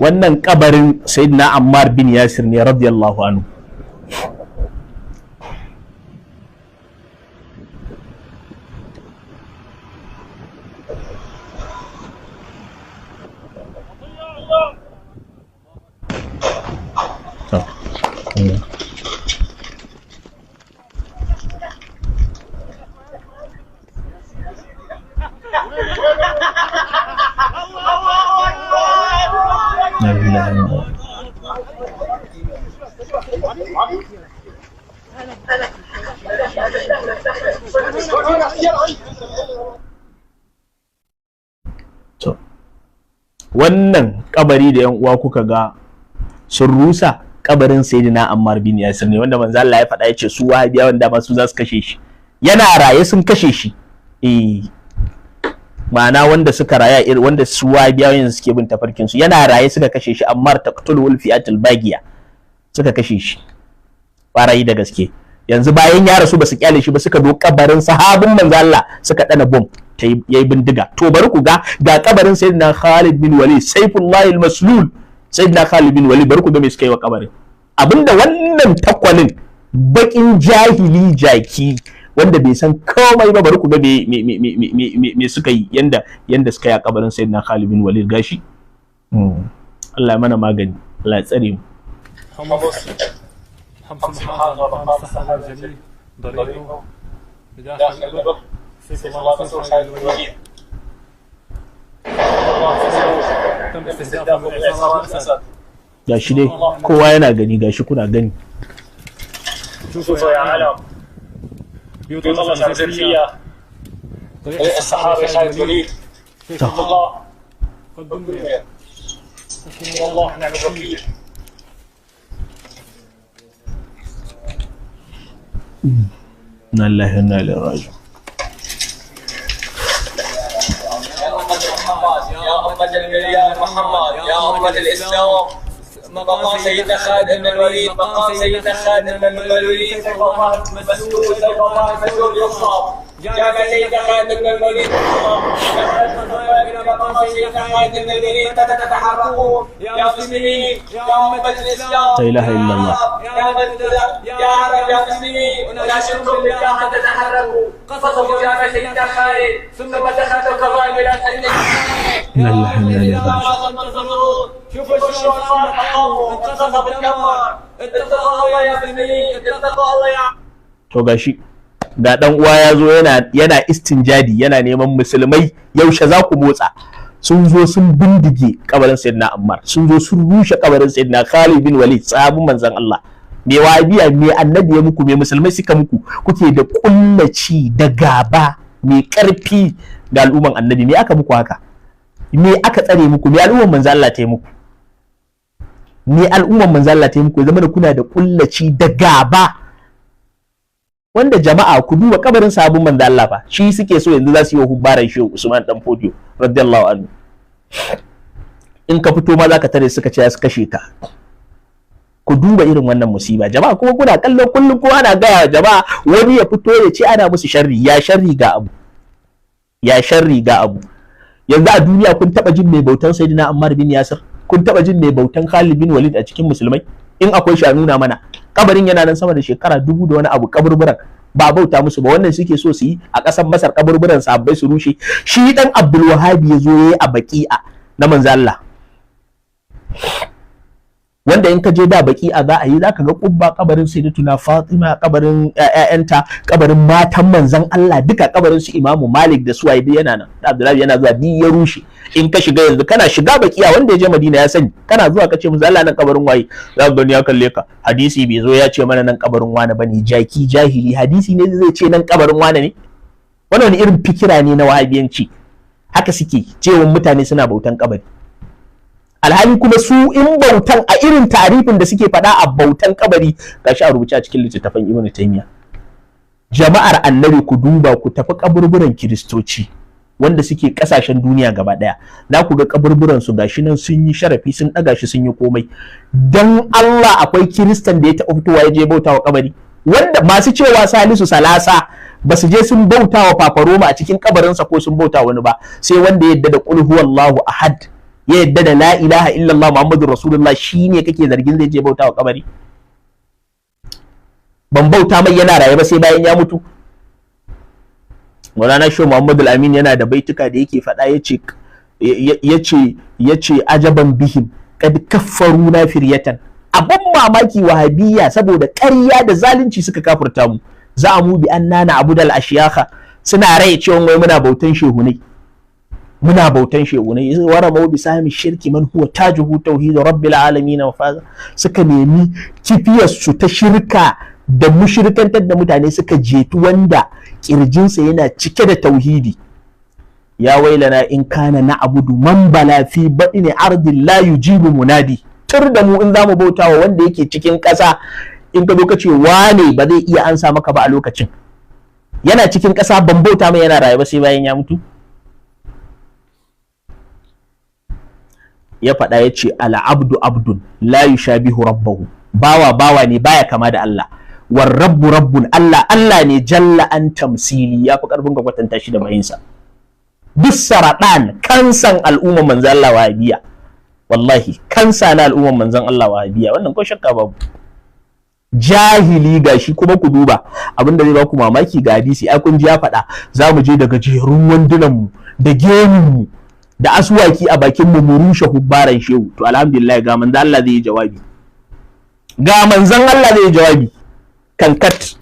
Wannan kabarin Sayyidina Ammar bin Yasir ne radiyallahu anhu. Wannan kabari da yan uwa kuka ga sun rusa, kabarin Sayyidina Ammar bin Yasir ne, wanda manzo Allah ya faɗa ya ce su wahabiyawan dama su za su kashe shi. Yana raye sun kashe shi. Eh, ma'ana wanda suka raya irin wanda su wahabiyawan yanzu suke bin tafarkin su, yana raye suka kashe shi. Ammar taqtulul fi'atul bagiya, suka kashe shi barayi da gaske. Yanzu bayan ya rasu basu kyale shi ba, suka do kabarin sahabin manzo Allah suka dana bom ta yayi bindiga. To bari ku ga ga kabarin Sayyidina Khalid bin Walid, Saifullah al-Maslul, Sayyidina Khalid bin Walid, bari ku ga me suka yi wa kabarin. Abinda wannan takwalin bakin jahili jaki wanda bai san komai ba, bari ku ga me me me me me me suka yi, yanda yanda suka yi a kabarin Sayyidina Khalid bin Walid gashi. Allah ya mana magani, Allah ya tsare mu. حمص المحافظة مقام الصحابي الجليل ضريحه بداخل القبر سيف الله مسعود خالد الوليد. تم استهدافه بالإعصارات الأسد. Gashi dai kowa yana gani, gashi kuna gani. شوفوا يا عالم بيوت الله شعب فيها ضريح الصحابي خالد الوليد سيف الله قد دمر. والله نعم الوكيل. Inna lillahi wa inna ilaihi raji'un. يا أمة النبي محمد، يا أمة الإسلام، مقام سيدنا خالد بن الوليد، مقام سيدنا خالد بن الوليد، سيف الله مسلول، سيف الله مسلول يصاب. جاء سيدنا خالد بن الوليد، مقام سيدنا خالد بن الوليد، تتحركون يا مسلمين، يا أمة الإسلام، لا إله إلا الله، يا عرب، يا مسلمين، لا شركم بالله أن تتحركوا. قصفوا جامع سيدنا خالد ثم دخلت القبائل إلى الحديد. إنا لله وإنا إليه راجعون. شوفوا شلون صار حقهم، انقصف بالدمر. اتقوا الله يا مسلمين، اتقوا الله يا. To gashi ga dan uwa ya zo yana yana istinjadi, yana neman musulmai yaushe za ku motsa. Sun zo sun bindige kabarin Sayyidina Ammar, sun zo sun rushe kabarin Sayyidina Khalid bin Walid, sahabin manzon Allah. Me wahabiya, me annabi ya muku, me musulmai suka muku, kuke da kullaci da gaba mai karfi ga al'umman annabi? Me aka muku haka? Me aka tsare muku? Me al'umman manzon Allah ta yi muku? Me al'umman manzon Allah ta yi muku ya zama da kuna da kullaci da gaba? Wanda jama'a ku duba kabarin sahabin manzon Allah fa, shi suke so yanzu za su yi wa hubbaran Shehu Usman dan Fodio radiyallahu anhu. In ka fito ma zaka tare suka ce su kashe ka. Ku duba irin wannan musiba jama'a, kuma kuna kallon kullum ko ana gaya jama'a wani ya fito ya ce ana musu sharri. Ya sharri ga abu, ya sharri ga abu. Yanzu a duniya kun taba jin mai bautan Sayyidina Ammar bin Yasir? Kun taba jin mai bautan Khalid bin Walid a cikin musulmai? In akwai shi a nuna mana. Kabarin yana nan sama da shekara 1000 da wani abu, kaburburan ba bauta musu ba. Wannan suke so su yi a ƙasar Masar, kaburburan sahabbai su rushe. Shi dan Abdul Wahhab ya zo yayi a Baqi'a na manzo Allah, wanda in ka je da Baqi'a za a yi, zaka ga kubba kabarin Sayyidatuna Fatima, kabarin ƴaƴanta, kabarin matan manzon Allah, duka kabarin su Imamu Malik da suwaye duk yana nan. Da Abdullahi yana zuwa duk ya rushe. In ka shiga yanzu, kana shiga Baqi'a, wanda ya je Madina ya sani, kana zuwa ka ce manzo Allah nan kabarin waye, za ka gani ya kalle ka. Hadisi bai zo ya ce mana nan kabarin wane bane, jaki jahili. Hadisi ne zai ce nan kabarin wane ne? Wannan wani irin fikira ne na wahabiyanci. Haka suke cewa mutane suna bautan kabari, alhali kuma su in bautan a irin tarifin da suke faɗa a bautan kabari gashi a rubuce a cikin littattafan Ibn Taymiyyah. Jama'ar annabi ku duba, ku tafi kaburburan kiristoci, Wanda suke kasashen duniya gaba daya, za ku ga kaburburan su gashi nan sun yi sharafi, sun daga shi, sun yi komai. Dan Allah, akwai kiristan da ya taɓa fitowa ya je bautawa kabari? Wanda masu cewa Salisu Salasa ba su je sun bauta wa Papa Roma a cikin kabarinsa ko sun bauta wani ba, sai wanda ya yadda da qul huwallahu ahad, ya yadda da la ilaha illallah muhammadur rasulullah, shine kake zargin zai je bauta wa kabari. Ban bauta mai yana raye ba sai bayan ya mutu. Maulana Shehu Muhammadu Amin yana da baituka da yake faɗa, yace ajaban bihim kad kaffaruna firyatan. Abun mamaki, wahabiyya saboda ƙarya da zalunci suka kafurta mu. Za mu bi anna na abudal ashiyaka, suna rai cewa wai muna bautan shehunai, muna bautan shehunai. Wara mau bi sami shirki man huwa tajuhu tauhid rabbil alamin wa faza. Suka nemi kifiyar su ta shirka da mushrikantar da mutane, suka jetu wanda kirjinsa yana cike da tauhidi. Ya wailana in kana na abudu man bala fi batni ardin la yujibu munadi. Tur da mu in zamu bautawa wanda yake cikin ƙasa, in ka zo ka ce wane, ba zai iya ansa maka ba a lokacin yana cikin ƙasa. Ban bauta mai yana rayuwa sai bayan ya mutu. Ya faɗa ya ce al'abdu abdun la yushabihu rabbahu, bawa bawa ne baya kama da Allah. War rabbu rabbun, Allah Allah ne, jalla an tamsili, ya fi karfin ka kwatanta shi da bayinsa. Duk saradan kansan al'umman manzon Allah wahabiya, wallahi kansa na al'umman manzon Allah wahabiya, wannan ko shakka babu. Jahili gashi kuma ku duba abinda zai baku mamaki, ga hadisi ai kun ji ya faɗa, za mu je daga jerun wandunan mu da gemun mu da asuwaki a bakin mu mu rushe hubbaran shehu. To alhamdulillah, ga manzon Allah zai yi jawabi, ga manzon Allah zai yi jawabi kankat,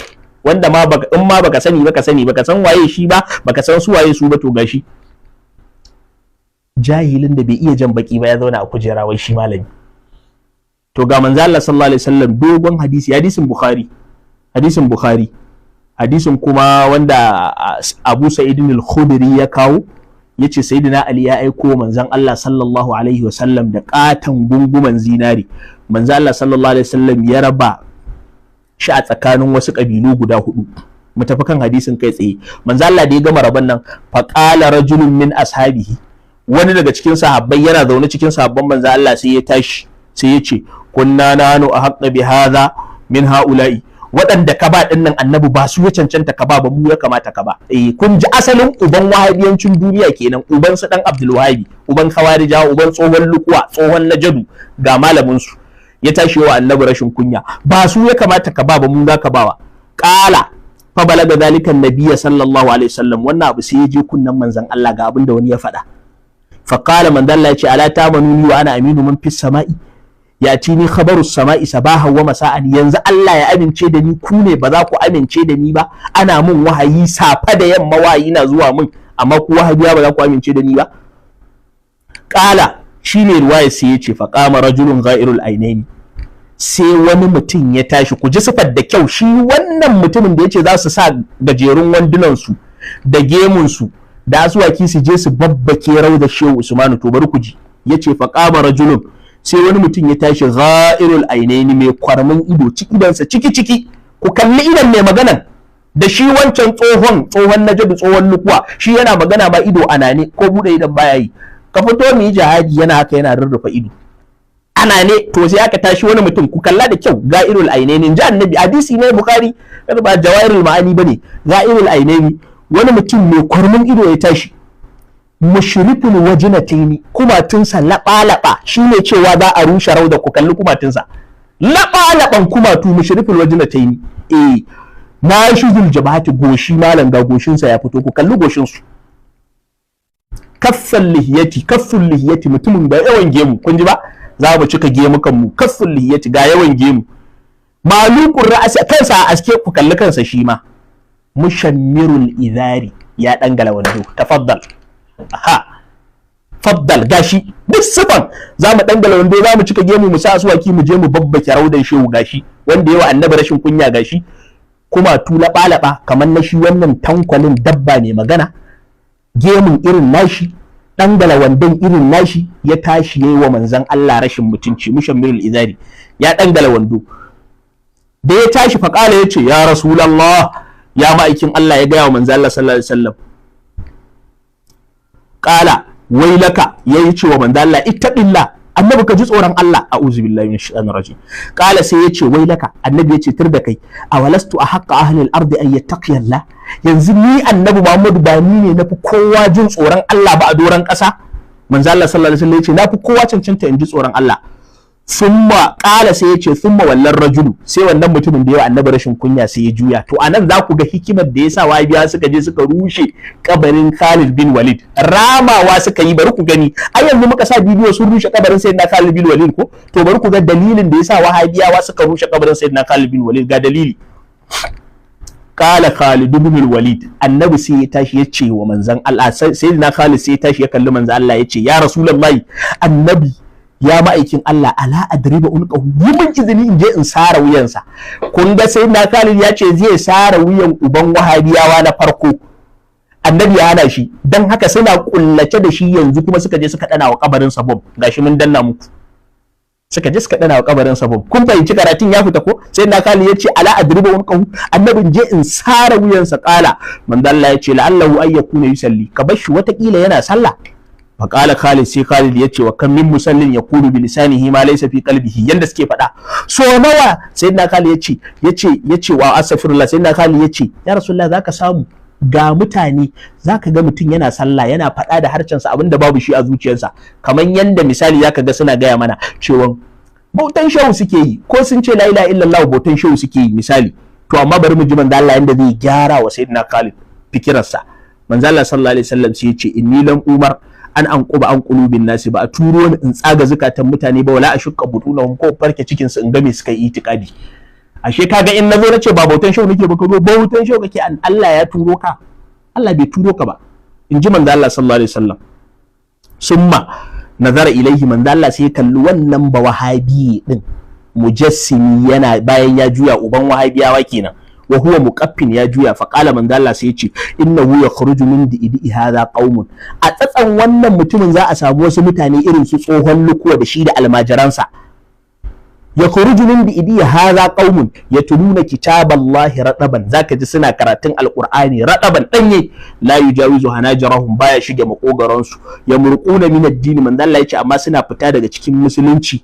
wanda ma baka in ma baka sani baka sani baka san waye shi ba, baka san su waye su ba. To gashi jahilin da bai iya jan baki ba ya zauna a kujera wai shi malami. To ga manzo Allah sallallahu alaihi wasallam, dogon hadisi, hadisin Bukhari, hadisin Bukhari, hadisin kuma wanda Abu Sa'id al-Khudri ya kawo, yace Sayyidina Ali ya aiko manzon Allah sallallahu alaihi wasallam da katan gunguman zinari. Manzo Allah sallallahu alaihi wasallam ya raba shi a tsakanin wasu kabilu guda hudu. Mu tafi kan hadisin kai tsaye. Manzo Allah da ya gama raban nan, faqala rajulun min ashabihi, wani daga cikin sahabbai yana zaune cikin sahabban manzo Allah sai ya tashi sai ya ce kunna nanu ahqqa bi hadha min haula'i, waɗanda ka ba ɗin nan annabi ba su ya cancanta ka ba ba, mu ya kamata ka ba. Eh, kun ji asalin uban wahabiyancin duniya kenan, uban su dan Abdul Wahabi, uban Khawarija, uban tsohon lukuwa, tsohon najadu, ga malamin su ya tashi wa annabi rashin kunya, ba su ya kamata ka ba ba, mu za ka bawa. Qala fa balaga zalika annabiyya sallallahu alaihi wasallam, wannan abu sai ya je kunnan manzon Allah, ga abin da wani ya faɗa. Fa qala, manzon Allah ya ce ala tamanuni wa ana aminu man fis sama'i ya ci ni khabaru sama'i sabahan wa masa'an. Yanzu Allah ya amince da ni, ku ne ba za ku amince da ni ba? Ana mun wahayi safa da yamma, wahayi na zuwa mun, amma ku wahabiya ba za ku amince da ni ba. Qala, shine ruwaya, sai ya ce fa qama rajulun ghairul ainaini, sai wani mutum ya tashi. Ku ji sifar da kyau, shi wannan mutumin da yace za su sa gajerun wandunan su da gemun su da asuwaki su je su babbake rauda Shehu Usmanu, to bari ku ji. Yace fa qama rajulun, sai wani mutum ya tashi ghairul ainaini, mai kwarmin ido, ciki idansa ciki ciki. Ku kalli idan mai maganan da shi wancan tsohon tsohon najadu, tsohon lukuwa, shi yana magana ma ido anane, ko bude idan baya yi. Ka fito mu yi jihadi, yana haka yana rurrufa ido ana ne. To sai aka tashi wani mutum, ku kalla da kyau, ga'irul ainaini, ji annabi, hadisi ne Bukhari, kada ba jawairul ma'ani bane, ga'irul ainaini, wani mutum mai kwarmin ido ya tashi, mushriful wajnataini, kumatunsa laɓa-laɓa, shine cewa za a rushe rauda. Ku kalli kumatunsa, laɓa-laɓan kumatu, mushriful wajnataini, eh na shuzul jabhati, goshi malam ga goshinsa ya fito, ku kalli goshinsu. Kaffan lihiyati, kaffun lihiyati, mutumin ga yawan gemu, kun ji ba za mu cika gemukan mu, kaffun lihiyati, ga yawan gemu, malukun ra'asi, kansa a aske, ku kalli kansa shi ma, mushammirul idari, ya dangala wando. Tafaddal, aha, faddal, gashi duk sifan za mu dangala wando, za mu cika gemu, mu sa asuwaki, mu je mu babbake raudan shehu. Gashi wanda yawa annabi rashin kunya, gashi kuma tula balaba kamar na shi wannan tankwalin dabba ne magana, gemun irin nashi, dangala wandon irin nashi, ya tashi yayi wa manzon Allah rashin mutunci. Mushammirul izari, ya dangala wando, da ya tashi faqala, yace ya rasulullah, ya ma'aikin Allah, ya gaya wa manzon Allah sallallahu alaihi wasallam, Qala wailaka, yayi cewa manzo Allah ittaqillah, annabi ka ji tsoron Allah, a'udhu billahi minash shaitanir rajim. Qala sai yace wailaka, annabi yace tur da kai, awalastu ahqqa ahli al-ardi an yattaqiya Allah, yanzu ni annabi Muhammadu ba ni ne nafi kowa jin tsoron Allah ba a doron ƙasa? Manzo Allah sallallahu alaihi wasallam yace nafi kowa cancanta in ji tsoron Allah. Summa qala sai yace summa wallan rajulu, sai wannan mutumin da yawa annabi rashin kunya sai ya juya. To anan za ku ga hikimar da yasa wahabiya suka je suka rushe kabarin Khalid bin Walid, ramawa suka yi. Bari ku gani, ai yanzu muka sa bidiyo sun rushe kabarin Sayyidina Khalid bin Walid ko? To bari ku ga dalilin da yasa wahabiyawa suka rushe kabarin Sayyidina Khalid bin Walid, ga dalili. Qala Khalid bin Walid, annabi sai ya tashi ya ce wa manzon Allah, Sayyidina Khalid sai ya tashi ya kalli manzon Allah ya ce ya Rasulullahi, annabi ya ma'aikin Allah, ala adriba unqahu, yi min izini in je in sara wuyansa. Kun ga sai na Khalid ya ce zai sara wuyan uban wahabiyawa na farko, annabi ya hana shi, dan haka suna kullace da shi. Yanzu kuma suka je suka dana wa kabarin sa bom, gashi mun danna muku, suka je suka dana wa kabarin sa bom. Kun fahimci karatun ya fita ko? Sai na Khalid ya ce ala adriba unqahu, annabi je in sara wuyansa. Kala manzo Allah ya ce la'allahu ay yakuna yusalli, ka bar shi watakila yana sallah. Faƙala Khalid, sai Khalid ya ce wa kan min musallin ya kulu bi lisanihi ma laysa fi qalbihi, yanda suke faɗa so nawa. Sayyidina Khalid yace wa astaghfirullah, sayyidina Khalid yace ya Rasulullah, zaka samu ga mutane, zaka ga mutum yana sallah yana faɗa da harcensa abinda babu shi a zuciyarsa, kamar yanda misali zaka ga suna gaya mana cewa bautan shehu suke yi, ko sun ce la ilaha illallah bautan shehu suke yi misali. To amma bari mu ji manzo Allah yanda zai gyara wa sayyidina Khalid fikirarsa. Manzo Allah sallallahu alaihi wasallam sai yace inni lam umar an anquba an qulubin nasi, ba a turo ni in tsaga zukatan mutane ba, wala ashqa butunahum, ko farke cikin su in ga me suka yi itikadi. Ashe kaga in nazo nace ba bautan shehu nake ba, ka zo bautan shehu kake, an Allah ya turo ka? Allah bai turo ka ba, in ji manzo Allah sallallahu alaihi wasallam. Summa nazara ilaihi, manzo Allah sai ya kalli wannan ba wahabi din mujassimi, yana bayan ya juya uban wahabiyawa kenan, wa huwa muqaffin ya juya. Fa qala, manzo Allah sai ya ce innahu yakhruju min di'i hadha qaumun, a tsatsan wannan mutumin za a samu wasu mutane irin su tsohon lukuwa da shi da almajiransa. Yakhruju min di'i hadha qaumun yatluna kitaballahi radaban, zaka ji suna karatun alqur'ani radaban danye, la yujawizu hanajarahum, baya shige makogaran su, yamruquna min ad-din, manzo Allah ya ce amma suna fita daga cikin musulunci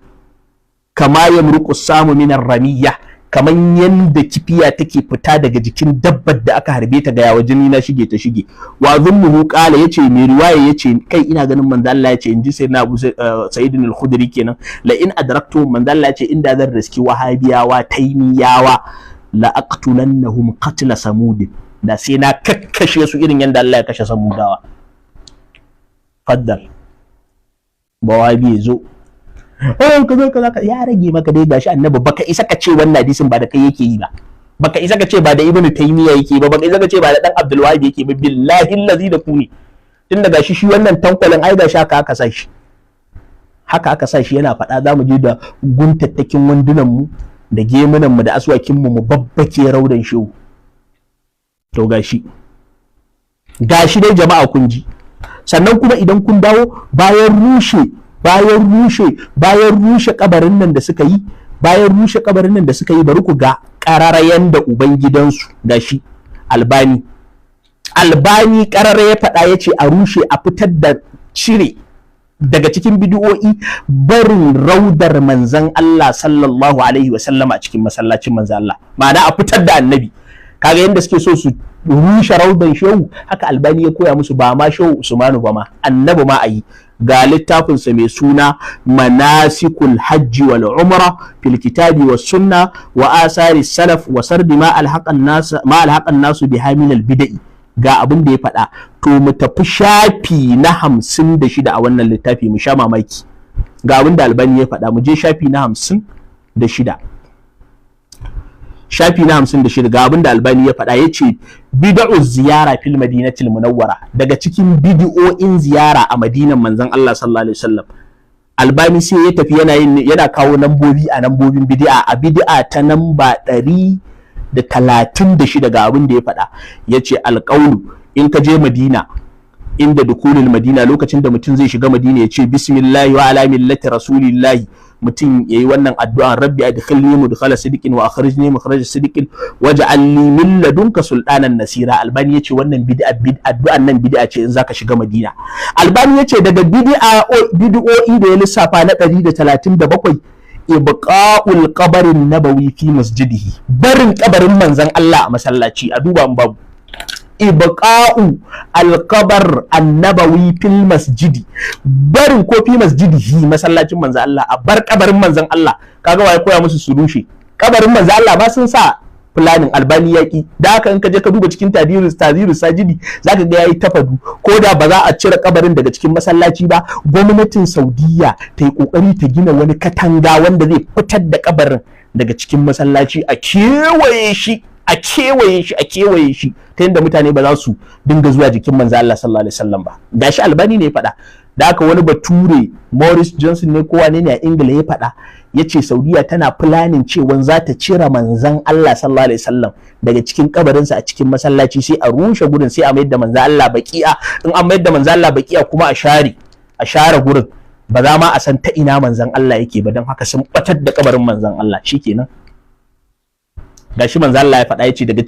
kama yamruqu samu min ar-ramiyya, kamar yadda kifiya take fita daga jikin dabbar da aka harbe ta, ga yawa jini na shige ta shige. Wa zunnuhu qala, yace mai riwaya yace kai ina ganin manzo Allah yace inji sai na Abu Sa'id al-Khudri kenan, la in adraktu, manzo Allah yace inda zan riski wahabiyawa taimiyawa la aqtulannahum qatla samud, da sai na kakkashe su irin yadda Allah ya kashe samudawa. Faddal bawabi zo kaza kaza ya rage maka dai, gashi annabi baka isa ka ce wannan hadisin ba da kai yake yi ba, baka isa ka ce ba da Ibnu Taymiya yake ba, baka isa ka ce ba da dan Abdul Wahab yake ba, billahi allazi da kuni. Tun da gashi shi wannan tankwalin ai gashi haka aka sa shi, haka aka sa shi yana faɗa, zamu je da guntattakin wandunan mu da gemunan mu da aswakin mu mu babbake raudan shehu. To gashi gashi dai jama'a kun ji. Sannan kuma idan kun dawo bayan rushe kabarin nan da suka yi, bayan rushe kabarin nan da suka yi, bari ku ga kararayen da ubangidansu gashi Albani karara ya faɗa, yace a rushe, a fitar da cire daga cikin bidi'o'i barin raudar manzon Allah sallallahu alaihi wa sallama a cikin masallacin manzon Allah, ma'ana a fitar da annabi. Kaga yanda suke so su rushe raudan shehu, haka Albani ya koya musu, ba ma shehu Usmanu ba ma annabi ma ayi. Ga littafinsa mai suna Manasikul Hajji wal Umra fil Kitabi was Sunna wa Asari Salaf wa Sardi ma alhaqan nas ma alhaqan nasu biha min al bid'i, ga abin da ya faɗa. To mu tafi shafi na 56 a wannan littafi mu sha mamaki. Ga abin da Albani ya faɗa, mu je shafi na 56. Shafi na 56 ga abin da Albani ya faɗa, ya ce bid'u ziyara fil madinatil munawwara, daga cikin bid'o'in ziyara a madinan manzon Allah sallallahu alaihi wasallam. Albani sai ya tafi yana kawo nambobi a nambobin bid'a, a bid'a ta namba 136 ga abin da ya faɗa, ya ce alƙaulu in ka je Madina, inda dukulul Madina, lokacin da mutum zai shiga Madina ya ce bismillahi wa ala millati rasulillahi, Mutum yayi wannan addu'a, rabbi adkhilni mudkhala sidiqin wa akhrijni mukhraja sidiqin waj'alni min ladunka sultanan nasira. Albani yace wannan bid'a addu'an nan bid'a ce in zaka shiga Madina. Albani yace daga bid'o'i da ya lissafa na 137, ibqa'ul qabarin nabawi fi masjidihi, barin kabarin manzon Allah a masallaci. A duba in babu ibqa'u alqabar annabawi fil masjidi, barin ko fi masjidihi, masallacin manzon Allah, a bar kabarin manzon Allah. Kaga waye koya musu su rushe kabarin manzon Allah ba? Sun sa planning, Albani yaki. Da haka in ka je ka duba cikin Tadirus Sajidi zaka ga yayi tafadu, ko da ba za a cire kabarin daga cikin masallaci ba, gwamnatin Saudiya ta yi kokari ta gina wani katanga wanda zai fitar da kabarin daga cikin masallaci, a kewaye shi, a kewaye shi, a kewaye shi, ta yadda mutane ba za su dinga zuwa jikin manzo Allah sallallahu alaihi wasallam ba. Gashi Albani ne ya faɗa. Da haka wani bature Morris Johnson ne ko wane ne a Ingila ya faɗa, yace Saudiya tana planning cewa za ta cire manzon Allah sallallahu alaihi wasallam daga cikin kabarinsa a cikin masallaci, sai a rushe gurin, sai a mayar da manzon Allah baqi'a. In an mayar da manzon Allah baqi'a kuma a share gurin, ba za ma a san ta ina manzon Allah yake ba. Don haka sun batar da kabarin manzon Allah. Shikenan, gashi manzo Allah ya faɗa, yace daga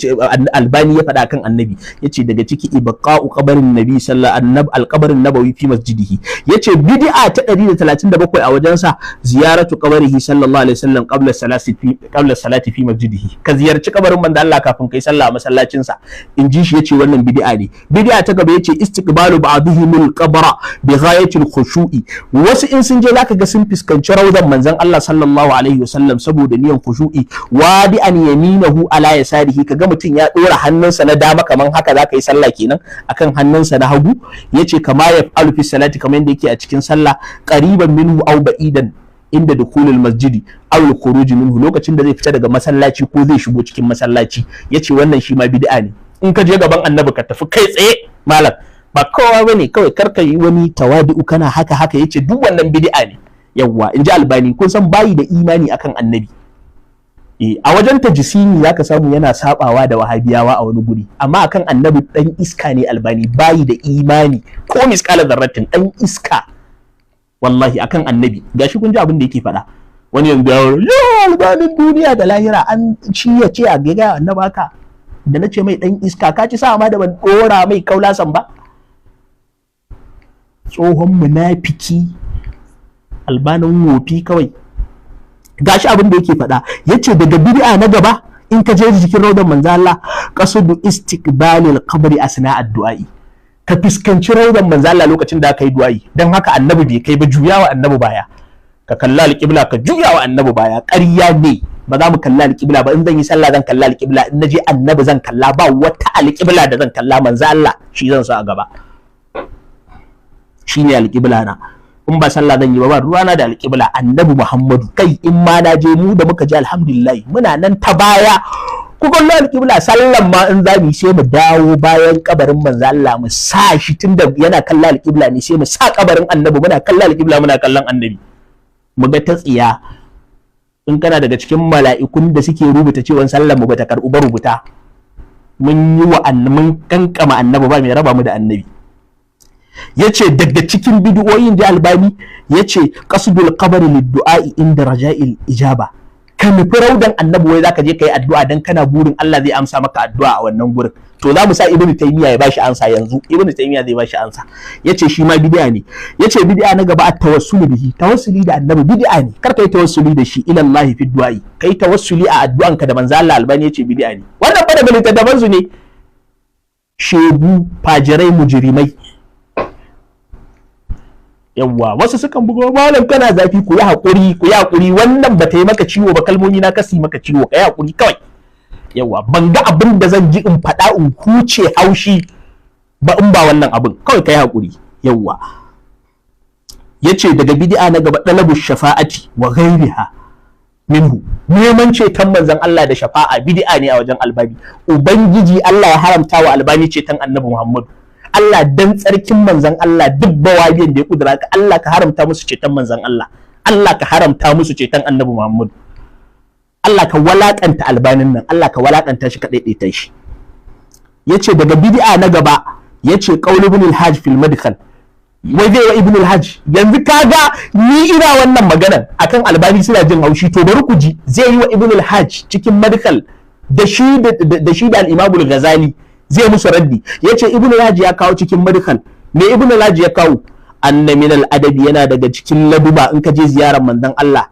Albani ya faɗa kan annabi, yace daga ciki ibqa'u qabarin nabi sallallahu alaihi alqabarin nabawi fi masjidihi. Yace bid'a ta 137 a wajen sa, ziyaratu qabrihi sallallahu alaihi wasallam qabla salati fi masjidihi, ka ziyarci kabarin manzo Allah kafin kai sallah a masallacin sa, in ji shi. Yace wannan bid'a ne. Bid'a ta gaba yace istiqbalu ba'dihim alqabra bi ghayatil khushu'i. Wasu in sun je zaka ga sun fuskanci raudan manzon Allah sallallahu alaihi wasallam saboda niyan khushu'i, wadi an yamin yaminahu ala yasarihi, kaga mutum ya dora hannunsa na dama kaman haka zaka yi sallah kenan akan hannunsa na hagu. Yace kama yaf'alu fi salati, kamar yadda yake a cikin sallah, qariban minhu aw ba'idan inda dukhulul masjidi aw al-khuruj minhu, lokacin da zai fita daga masallaci ko zai shigo cikin masallaci. Yace wannan shi ma bid'a ne. In ka je gaban annabi ka tafi kai tsaye malam, ba kowa bane kawai, karka yi wani tawadi'u kana haka haka. Yace duk wannan bid'a ne. Yawwa, in ji Albani, kun san bayi da imani akan annabi. A wajen tajisimi zaka samu yana sabawa da wahabiyawa a wani guri, amma akan annabi dan iska ne Albani, bayi da imani ko misqala zarratin, dan iska wallahi akan annabi. Gashi kun ji abin da yake faɗa. Wani yanzu ya ya Albanin duniya da lahira an ci ya ce a ga annabi haka da nace mai dan iska, ka ci sa ma da ban dora mai kaulasan ba. Tsohon munafiki Albanin wofi kawai. Gashi abin da yake faɗa, yace daga bid'a na gaba, in ka je jikin raudan manzo Allah, qasdu istiqbalil qabri asna addu'ai, ka fiskanci raudan manzo Allah lokacin da aka yi du'ai. Dan haka annabi bai kai ba, juyawa annabi baya, ka kalla alqibla, ka juyawa annabi baya. Ƙarya ne, ba za mu kalla alqibla ba. In zan yi sallah zan kalla alqibla, in naje annabi zan kalla, ba wata alqibla da zan kalla, manzo Allah shi zan sa a gaba, shine alqibla na. In ba sallah zan yi ba, ba ruwana da alƙibla, annabi Muhammadu. Kai in ma na je, mu da muka ji alhamdulillah muna nan ta baya, ku kallo alƙibla. Sallan ma in za mu sai mu dawo bayan kabarin manzo Allah mu sa shi, tunda yana kalla alƙibla ne, sai mu sa kabarin annabi muna kalla alƙibla, muna kallon annabi, mu ga ta tsiya. In kana daga cikin mala'ikun da suke rubuta cewa sallan mu bata karɓu ba, rubuta mun yi wa mun kankama annabi, ba mai raba mu da annabi. Yace daga cikin bid'o'in da Albani yace qasdul qabri lid-du'a'i inda raja'il ijaba, ka nufi raudan annabi wai zaka je kai addu'a dan kana burin Allah zai amsa maka addu'a a wannan gurin. To za mu sa Ibn Taymiyyah ya bashi ansa yanzu, Ibn Taymiyyah zai bashi ansa. Yace shi ma bid'a ne. Yace bid'a na gaba at-tawassulu bihi, tawassuli da annabi bid'a ne, kar kai tawassuli da shi ila Allah fi du'a'i, kai tawassuli a addu'anka da manzo Allah. Albani yace bid'a ne. Wannan fa daga littattafan su ne, shegu fajirai mujrimai. Yawwa, wasu sukan bugo, malam kana zafi, ku yi hakuri, ku yi hakuri, wannan ba ta yi maka ciwo ba, kalmomi na kasi maka ciwo, ka yi hakuri kawai. Yawwa, ban ga abin da zan ji in faɗa in huce haushi ba in ba wannan abin, kawai ka yi hakuri. Yawwa, yace daga bid'a na gaba dalabu shafa'ati wa ghairiha minhu, neman ceton manzon Allah da shafa'a bid'a ne a wajen Albani. Ubangiji Allah ya haramta wa Albani ceton Annabi Muhammadu. Allah dan tsarkin manzon Allah duk bawabiyan da ya kudura ka, Allah ka haramta musu ceton manzon Allah, Allah ka haramta musu ceton Annabi Muhammad, Allah ka walakanta Albanin nan, Allah ka walakanta shi, ka daidaita shi. Yace daga bid'a na gaba, yace qaul ibn al-hajj fil madkhal, Wai zai wa Ibn al-Hajj. Yanzu kaga ni ina wannan maganan akan Albani suna jin haushi, to bari ku ji zai yi wa Ibn al-Hajj cikin Madkhal da shi da al-Imam al-Ghazali zai musu raddi. Yace Ibn al-Hajj ya kawo cikin Madkhal. Me Ibn al-Hajj ya kawo? Anna min al-adabi, yana daga cikin laduba in ka je ziyarar manzon Allah,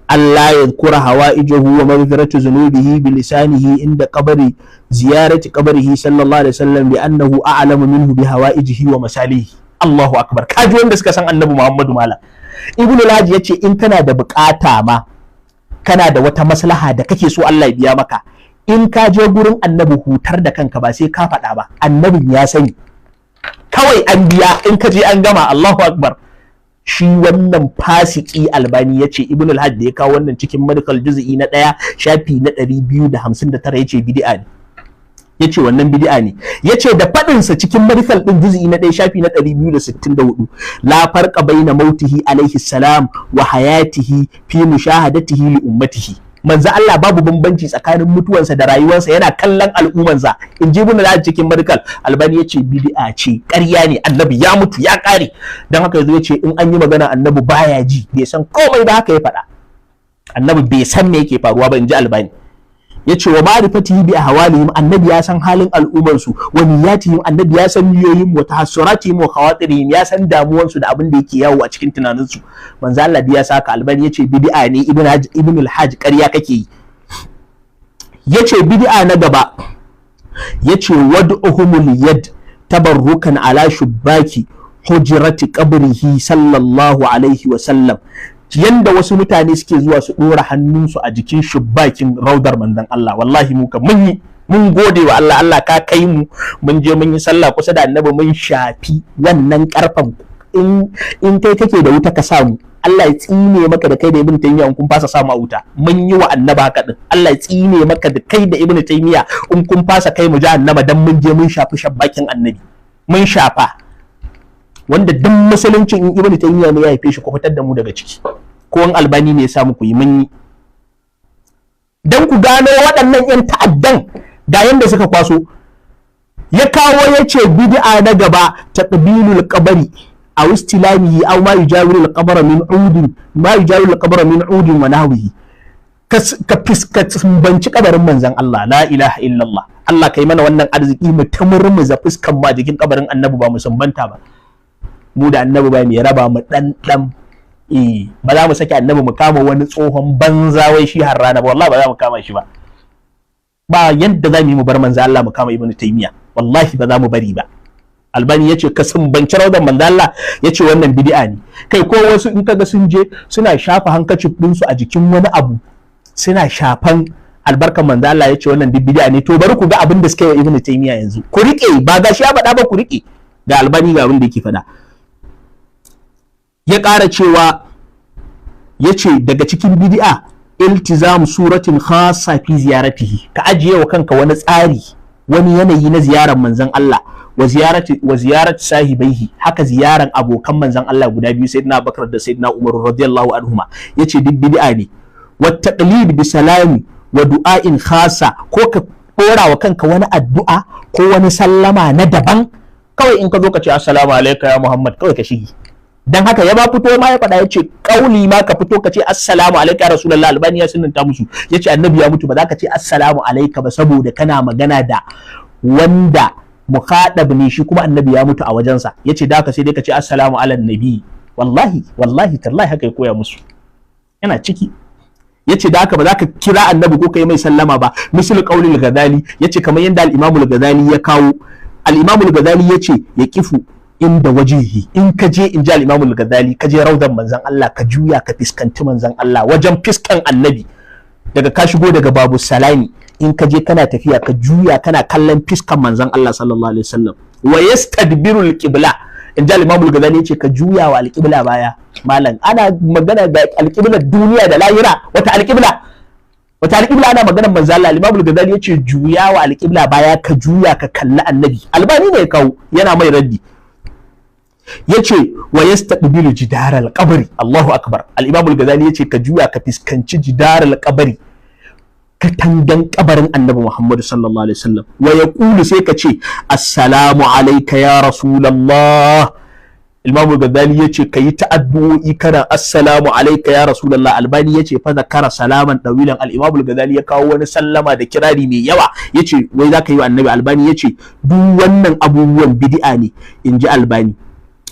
Allah ya kura hawaijahu wa maghfiratu zunubihi bi lisanihi inda qabri ziyarati qabrihi sallallahu alaihi wasallam bi annahu a'lamu minhu bi hawaijihi wa masalihi. Allahu akbar. Kaji wanda suka san Annabi Muhammadu mala. Ibn al-Hajj yace in kana da bukata ma, kana da wata maslaha da kake so Allah ya biya maka, in ka je gurin Annabi hutar da kanka, ba sai ka faɗa ba, Annabin ya sani, kawai an biya in ka je an gama. Allahu akbar. Shi wannan fasiki Albani ya ce Ibn al-Hajj da ya kawo wannan cikin Madkhal juz'i na 1 shafi na 259 yace bid'a ne. Yace wannan bid'a ne. Yace da fadin sa cikin Madkhal din juz'i na 1 shafi na 264, la farqa baina mautihi alaihi salam wa hayatihi fi mushahadatihi li ummatihi. Manzo Allah babu bambanci tsakanin mutuwansa da rayuwarsa, yana kallon al'ummansa. In ji Ibn al-Hajj cikin Madkhal. Albani yace bid'a ce, ƙarya ne, Annabi ya mutu ya ƙare. Dan haka yazo yace in an yi magana Annabi baya ji, bai san komai ba, haka ya faɗa. Annabi bai san me yake faruwa ba, in ji Albani. Yace wa ma'rifatihi bi ahwalihim, Annabi ya san halin al'ummansu, wa niyyatihim, Annabi ya san niyoyin, wa tahassuratihim wa khawatirihim, ya san damuwansu da abin da yake yawo a cikin tunaninsu. Manzo Allah ya saka. Albani yace bid'a ne, Ibn al-Hajj ƙarya kake yi. Yace bid'a na gaba, yace wad'uhumul yad tabarrukan ala shubbaki hujrati qabrihi sallallahu alaihi wa sallam. Yanda wasu mutane suke zuwa su dora hannunsu a jikin shubbakin raudar manzon Allah. Wallahi mu ka mun yi, mun gode wa Allah, Allah ka kai mu mun je mun yi sallah kusa da Annabi, mun shafi wannan karfan. In kai kake da wuta ka samu, Allah ya tsine maka da kai da Ibn Taymiyyah in kun fasa samu a wuta. Mun yi wa Annabi haka din. Allah ya tsine maka da kai da Ibn Taymiyyah in kun fasa kai mu jahannama dan mun je mun shafi shabbakin Annabi. Mun shafa. Wanda duk musuluncin in Ibn Taymiyyah ne ya haife shi, ku fitar da mu daga ciki. Ko in Albani ne ya samu ku yi, mun yi. Dan ku gano waɗannan 'yan ta'addan ga yanda suka kwaso. Ya kawo ya ce bid'a na gaba, taqbilul qabri aw istilamihi aw ma yujawiru al-qabra min udin, ma yujawiru al-qabra min udin wa nahwihi. Ka fiskanci kabarin manzon Allah, la ilaha illallah. Allah kai mana wannan arziki mu tamurmuza fuskan ma jikin kabarin Annabi, ba mu sumbanta ba. Mu da Annabi ba mai raba mu dan dan. Ba za mu saki Annabi mu kama wani tsohon banza wai shi har rana ba, wallahi ba za mu kama shi ba. Ba yadda za mu yi mu bar manzo Allah mu kama Ibn Taymiyyah, wallahi ba za mu bari ba. Albani yace ka sumbanci raudan manzo Allah, yace wannan bid'a ne. Kai ko wasu in kaga sun je suna shafa hankacin din su a jikin wani abu, suna shafan albarkan manzo Allah, yace wannan duk bid'a ne. To bari ku ga abin da suka yi wa Ibn Taymiyyah yanzu. Ku rike, ba gashi ya faɗa ba, ku rike. Da Albani ga abin da yake faɗa. Ya ƙara cewa yace daga cikin bid'a iltizam suratin khassa fi ziyaratihi, ka ajiye wa kanka wani tsari, wani yanayi na ziyarar manzon Allah, wa ziyarati sahibaihi, haka ziyaran abokan manzon Allah guda biyu, Sayyidina Abubakar da Sayyidina Umar radiyallahu anhuma, yace duk bid'a ne. Wa taqlid bi salami wa du'ain khassa, ko ka dora wa kanka wani addu'a ko wani sallama na daban, kawai in ka zo ka ce assalamu alayka ya Muhammad, kawai ka shige. Dan haka ya ba fito ma ya faɗa, ya ce ƙauli ma ka fito ka ce assalamu alaika ya rasulullah. Albani ya sunanta musu, ya ce Annabi ya mutu, ba za ka ce assalamu alaika ba saboda kana magana da wanda mukhadab ne shi, kuma Annabi ya mutu a wajensa. Ya ce da ka sai dai ka ce assalamu ala nabi. Wallahi wallahi tallahi haka ya koya musu, yana ciki. Ya ce da haka ba za ka kira Annabi ko ka yi mai sallama ba. Misal qaulil Ghazali, ya ce kamar yadda al-Imamul Ghazali ya kawo. Al-Imamul Ghazali ya ce ya kifu inda wajihi, in ka je, in ji al-Imam al-Ghazali, ka je raudan manzon Allah, ka juya ka fiskanci manzon Allah wajen fiskan Annabi. Daga ka shigo daga Babu Salami, in ka je kana tafiya ka juya kana kallon fiskan manzon Allah sallallahu alaihi wasallam. Wa yastadbiru al-qibla, in ji al-Imam al-Ghazali, yace ka juya wa al-qibla baya. Malam, ana magana da al-qibla duniya da lahira, wata al-qibla, wata al-qibla ana maganar manzon Allah. Al-Imam al-Ghazali yace juya wa al-qibla baya, ka juya ka kalli Annabi. Albani ne ya kawo, yana mai raddi. Yace wa yastaqbilu jidaral qabri, Allahu akbar. Al-Imam al-Ghazali yace ka juya ka fiskanci jidaral qabri, katangan kabarin Annabi Muhammad sallallahu alaihi wasallam. Wa yaqulu, sai ka ce assalamu alayka ya rasulullah. Imam Ghazali yace kayi ta'addu'o'i kana assalamu alayka ya Rasulullah. Albani yace fa zakara salaman dawilan. Al-Imam Ghazali ya kawo wani sallama da kirari mai yawa, yace wai zaka yi wa Annabi. Albani yace duk wannan abubuwan bid'a ne, inji Albani.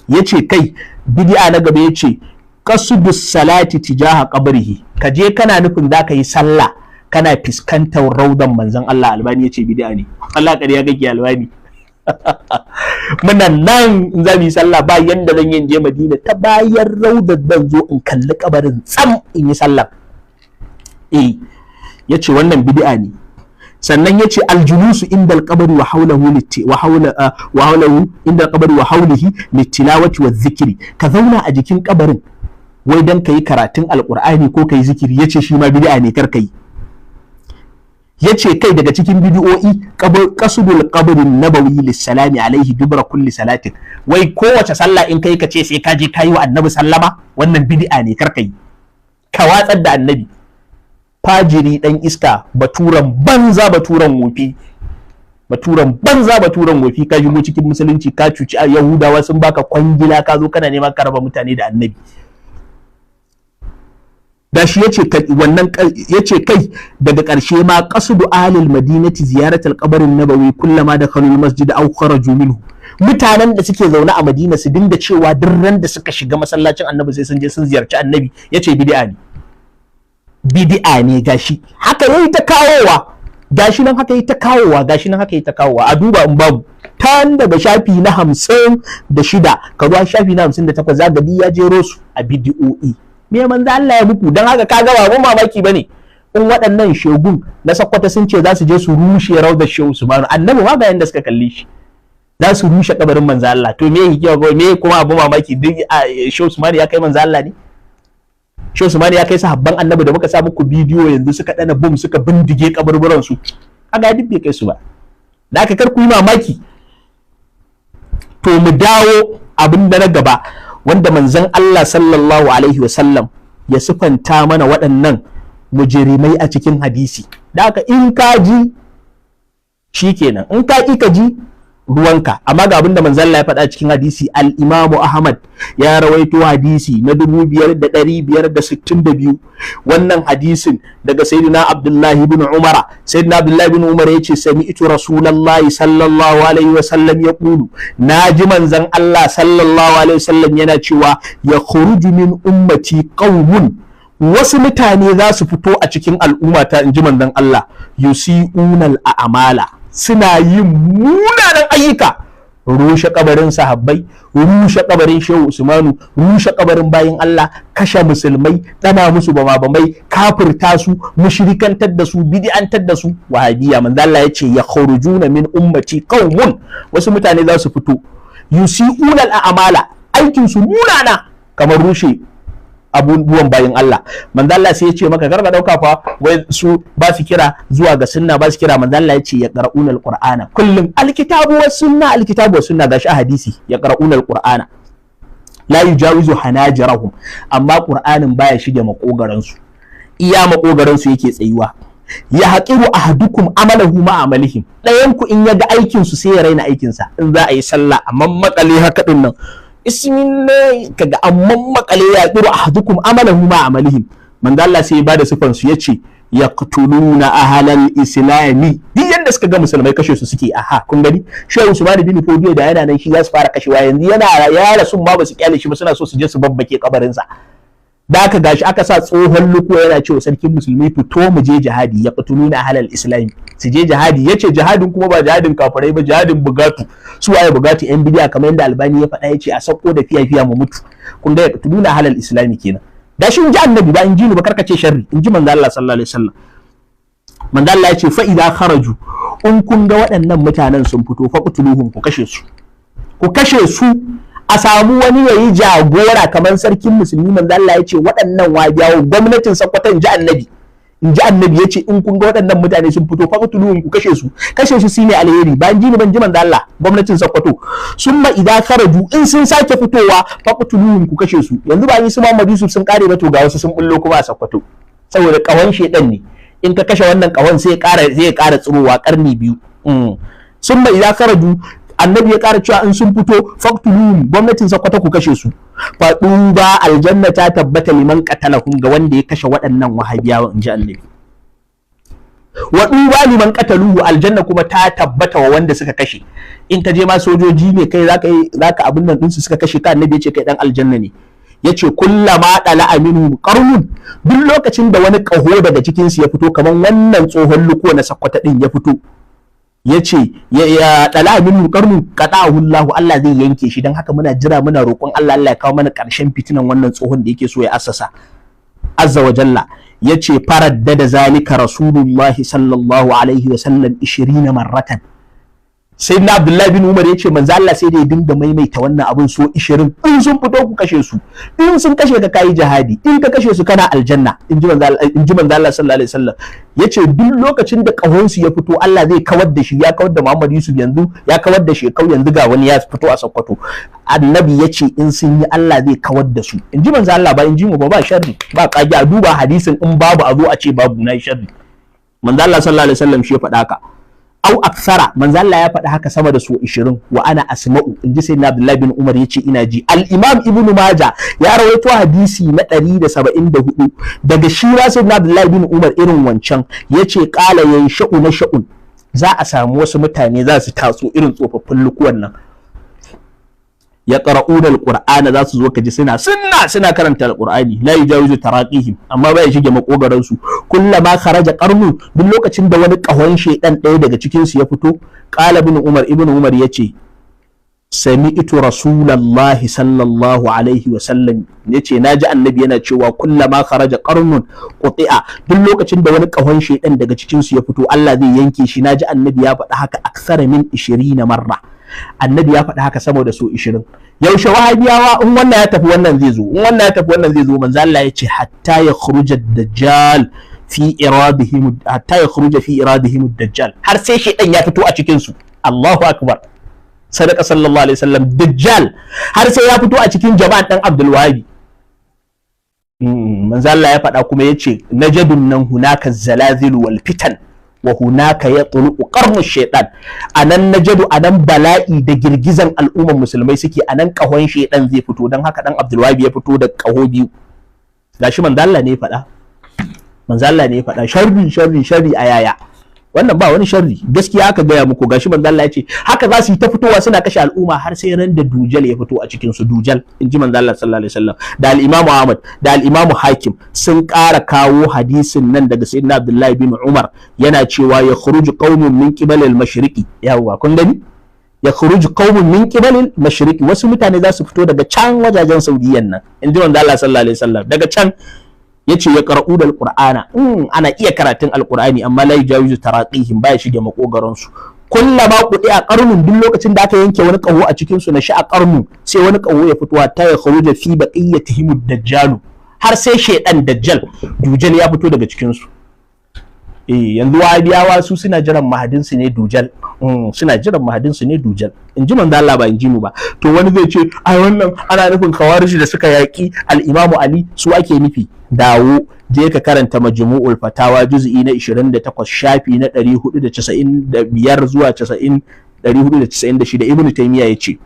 Yace kai bid'a na gaba, yace qasdus salati tijaha qabrihi, ka je kana nufin zaka yi sallah kana fiskantar raudan manzon Allah. Albani yace bid'a ne. Allah ƙarya kake Albani. Muna nan in za mu yi sallah ba yanda zan yi je Madina ta bayan raudar zan zo in kalli kabarin tsam in yi sallah. Eh, yace wannan bid'a ne. Sannan yace aljulusu inda alqabri wa hawlahu wa hawla wa hawlahu inda alqabri wa hawlihi litilawati wa dhikri, ka zauna a jikin kabarin wai dan kayi karatun alqur'ani ko kayi zikiri, yace shi ma bid'a ne, kar kayi. Yace kai daga cikin bid'o'i qasdul qabrin nabawi lissalami alaihi dubra kulli salatin, wai kowace sallah in kai ka ce sai ka je kayi wa annabi sallama, wannan bid'a ne, kar kai, ka watsar da annabi. Fajiri dan iska, baturan banza, baturan wofi, baturan banza, baturan wofi, ka shigo cikin musulunci ka cuci yahudawa sun baka kwangila, ka zo kana neman ka raba mutane da annabi. Da shi yace wannan, yace kai daga ƙarshe ma qasdu ahlil madinati ziyaratul qabrin nabawi kullama dakhalu masjid aw kharaju minhu, mutanen da suke zaune a Madina su dinga cewa duk ran da suka shiga masallacin annabi sai sun je sun ziyarci annabi, yace bid'a ne, bid'a ne. Gashi haka yayi ta kawowa, gashi nan haka yayi ta kawowa, gashi nan haka yayi ta kawowa. A duba in babu tan daga shafi na 56 ka zuwa shafi na 58 zaka ya jero su a bid'o'i. Me manzo Allah ya muku? Dan haka kaga ba mun mamaki bane in waɗannan shegun na Sakkwata sun ce za su je su rushe raudar Shehu Usmanu, annabi ma ga yanda suka kalle shi, za su rushe kabarin manzo Allah. To me hikima ko me kuma abu mamaki? Duk Shehu Usmanu ya kai manzo Allah ne? Shehu Usmanu ya kai sahabban annabi da muka sa muku bidiyo yanzu suka dana bum suka bindige kaburburan su? Kaga duk bai kai su ba. Da aka kar ku yi mamaki. To mu dawo abin da na gaba wanda manzon Allah sallallahu alaihi wasallam ya sifanta mana waɗannan mujirimai a cikin hadisi. Da haka in ka ji shikenan, in ka ƙi ka ji ruwanka. Amma ga abin da manzon Allah ya faɗa cikin hadisi. al-Imam Ahmad ya rawaito hadisi na 5562, wannan hadisin daga Sayyidina Abdullahi ibn Umar. Sayyidina Abdullahi ibn Umar yace sami'tu Rasulullahi sallallahu alaihi wasallam yaqulu, naji manzon Allah sallallahu alaihi wasallam yana cewa ya khuruju min ummati qaumun, wasu mutane za su fito a cikin al'ummata, inji manzon Allah, yusi'unal a'mala, suna yin munanan ayyuka, rushe kabarin sahabbai, rushe kabarin Shehu Usmanu, rushe kabarin bayin Allah, kashe musulmai, dana musu bama-bamai, kafirta su, mushrikantar da su, bid'antar da su, wahabiyya. Manzo Allah ya ce ya khurujuna min ummati qaumun, wasu mutane za su fito yusi'una al'amala, aikin su munana kamar rushe abubuwan bayin Allah. Manzo Allah sai ya ce maka karka dauka fa wai su ba su kira zuwa ga sunna, ba su kira. Manzo Allah ya ce ya qara'una alqur'ana kullum, alkitabu was sunna, alkitabu was sunna, gashi a hadisi, ya qara'una alqur'ana la yujawizu hanajirahum, amma qur'anin baya shige makogaran su, iya makogaran su yake tsayuwa. Ya haqiru ahadukum amalahu ma amalihim, dayan ku in ya ga aikin su sai ya raina aikin sa. In za a yi sallah amma makale haka din nan, ismin kaga amman makale, ya kiru ahadukum amalahu ma amalihim. Manzo Allah sai ya bada sifan su, yace yaqtuluna ahlal islami, duk yanda suka ga musulmai kashe su suke. Aha, kun gani, Shehu Usman bin Fodiyo da yana nan shi za su fara kashewa. Yanzu yana ya rasu ma ba su kyale shi ba, suna so su je su babbake kabarin sa. Da aka gashi aka sa tsohon luko yana cewa sarkin musulmi fito mu je jihadi. Yaqtuluna ahlal islami, su je jihadi. Yace jihadin kuma ba jihadin kafirai ba, jihadin bugatu. Su waye bugatu? Yan bidiya, kamar yadda Albani ya faɗa, yace a sauko da fiya fiya mu mutu. Kun ga yaqtuluna ahlal islami kenan. Da shi in ji annabi ba in ji ni ba, karkace sharri, in ji manzo Allah sallallahu alaihi wasallam. Manzo Allah ya ce fa idza kharaju, in kun ga waɗannan mutanen sun fito, fa qutuluhum, ku kashe su, ku kashe su. A samu wani yayi jagora kamar sarkin musulmi. Manzo Allah ya ce waɗannan wabiyawo gwamnatin Sokoto, in ji annabi, in ji annabi ya ce in kun ga waɗannan mutane sun fito, fa qutuluhum, ku kashe su, kashe su shine alheri. Ba in ji ni ban ji manzo Allah, gwamnatin Sokoto. Summa idza kharaju, in sun sake fitowa, fa qutuluhum, ku kashe su. Yanzu ba ni su Muhammad Yusuf sun kare ba, to ga wasu sun bullo kuma a Sokoto, saboda kawan shedan ne. In ka kashe wannan kawan sai ya ƙara, zai ƙara tsirowa karni biyu. Summa idza kharaju Annabi ya ƙara cewa in sun fito, faqtuluhum, gwamnatin Sokoto ku kashe su. Faɗu ba aljanna ta tabbata liman qatalahum, ga wanda ya kashe waɗannan wahabiyawa, in ji annabi. Wa duba liman qataluhu, aljanna kuma ta tabbata wa wanda suka kashe. In ka je ma sojoji ne kai zaka yi zaka abin nan ɗinsu suka kashe ka, annabi ya ce kai dan aljanna ne. Yace kullama dala aminu qarnun, duk lokacin da wani kaho daga cikin su ya fito, kaman wannan tsohon luko na Sakkwata din ya fito, yace ya dala aminu qarnun qata'ahu Allah, Allah zai yanke shi. Dan haka muna jira, muna roƙon Allah, Allah ya kawo mana ƙarshen fitinan wannan tsohon da yake so ya assasa, azza wa jalla. Yace faraddada zalika rasulullahi sallallahu alaihi wa sallam 20 marratan. Sai na Abdullahi bin Umar yace manzo Allah sai da ya dinga maimaita wannan abun so 20: in sun fito ku kashe su, in sun kashe ka kayi jihadi, in ka kashe su kana aljanna, in ji manzo Allah sallallahu alaihi wasallam. Yace duk lokacin da kahon su ya fito, Allah zai kawar da shi. Ya kawar da Muhammad Yusuf, yanzu ya kawar da Shekau, yanzu ga wani ya fito a Sokoto. Annabi yace in sun yi, Allah zai kawar da su, in ji manzo Allah, ba in ji mu ba. Ba sharri ba kage, a duba hadisin, in babu a zo a ce babu na sharri. Manzo Allah sallallahu alaihi wasallam shi ya faɗa haka, au aksara, manzo Allah ya faɗi haka sama da su 20. Wa ana asma'u, inji sayyidina Abdullahi bin Umar yace ina ji. Al-Imam Ibn Majah ya rawaito hadisi na 174 daga shi ma sayyidina Abdullahi bin Umar irin wancan, yace qala yansha'u na sha'un, za a samu wasu mutane za su taso irin tsofaffin lukuwan nan, ya qara'una alqur'ana, za su zo kaji suna karanta alqur'ani, la yujawizu taraqihim, amma bai shige makogaran su. Kullama kharaja qarnu, duk lokacin da wani kahon shedan ɗaya daga cikin su ya fito, qala ibn Umar, Ibn Umar yace sami'tu rasulallahi sallallahu alaihi wa sallam, yace naji annabi yana cewa kullama kharaja qarnun quti'a, duk lokacin da wani kahon shedan daga cikin su ya fito, Allah zai yanke shi. Naji annabi ya faɗi haka aksara min 20 marra, annabi ya faɗi haka sama da so 20. Yaushe wahabiyawa, in wannan ya tafi wannan zai zo, in wannan ya tafi wannan zai zo. Manzo Allah ya ce hatta ya khuruja dajjal fi iradihim, hatta ya khuruja fi iradihim dajjal, har sai shedan ya fito a cikin su. Allahu akbar, sadaqa sallallahu alaihi wasallam. Dajjal har sai ya fito a cikin jama'an dan Abdul Wahabi. Manzo Allah ya faɗa kuma yace najadun nan hunaka zalazil wal fitan wa hunaka yatluqu qarnu shaytan. Anan najadu, anan bala'i da girgizan al'umman musulmai suke, anan kahon shaytan zai fito. Dan haka dan Abdul Wahab ya fito da kaho biyu. Gashi manzo Allah ne ya faɗa, manzo Allah ne ya faɗa. Sharri sharri sharri a yaya wannan? Ba wani sharri, gaskiya aka gaya muku. Gashi manzo Allah ya ce haka za su yi ta fitowa suna kashe al'umma har sai ran da dujal ya fito a cikin su. Dujal, in ji manzo Allah sallallahu alaihi wasallam. Da al-Imam Ahmad da al-Imam Hakim sun ƙara kawo hadisin nan daga Sayyidina Abdullahi bin Umar, yana cewa ya khuruju qaumun min qibal al-mashriqi. Yawwa, kun gani, ya khuruju qaumun min qibal al-mashriqi, wasu mutane za su fito daga can wajajen Saudiyan nan, in ji manzo Allah sallallahu alaihi wasallam. Daga can yace ya qara'u da alqur'ana, ana iya karatun alqur'ani, amma la yujawizu taraqihim, baya shige makogaran su. Kullama qudi a qarnun, duk lokacin da aka yanke wani kaho a cikin su, na sha a qarnu, sai wani kaho ya fito, ta ya khuruja fi baqiyatihim ad-dajjal, har sai shaydan dajjal dujal ya fito daga cikin su. Yanzu wahabiyawa su suna jiran mahadin su ne dujal, suna jiran mahadin su ne dujal, in ji manzo Allah, ba in ji mu ba. To wani zai ce ai wannan ana nufin khawarij da suka yaki al-Imam Ali su ake nufi. Dawo, je ka karanta Majmu'ul Fatawa, juz'i na 28, shafi na 495 zuwa 90 496. Ibn Taymiyyah yace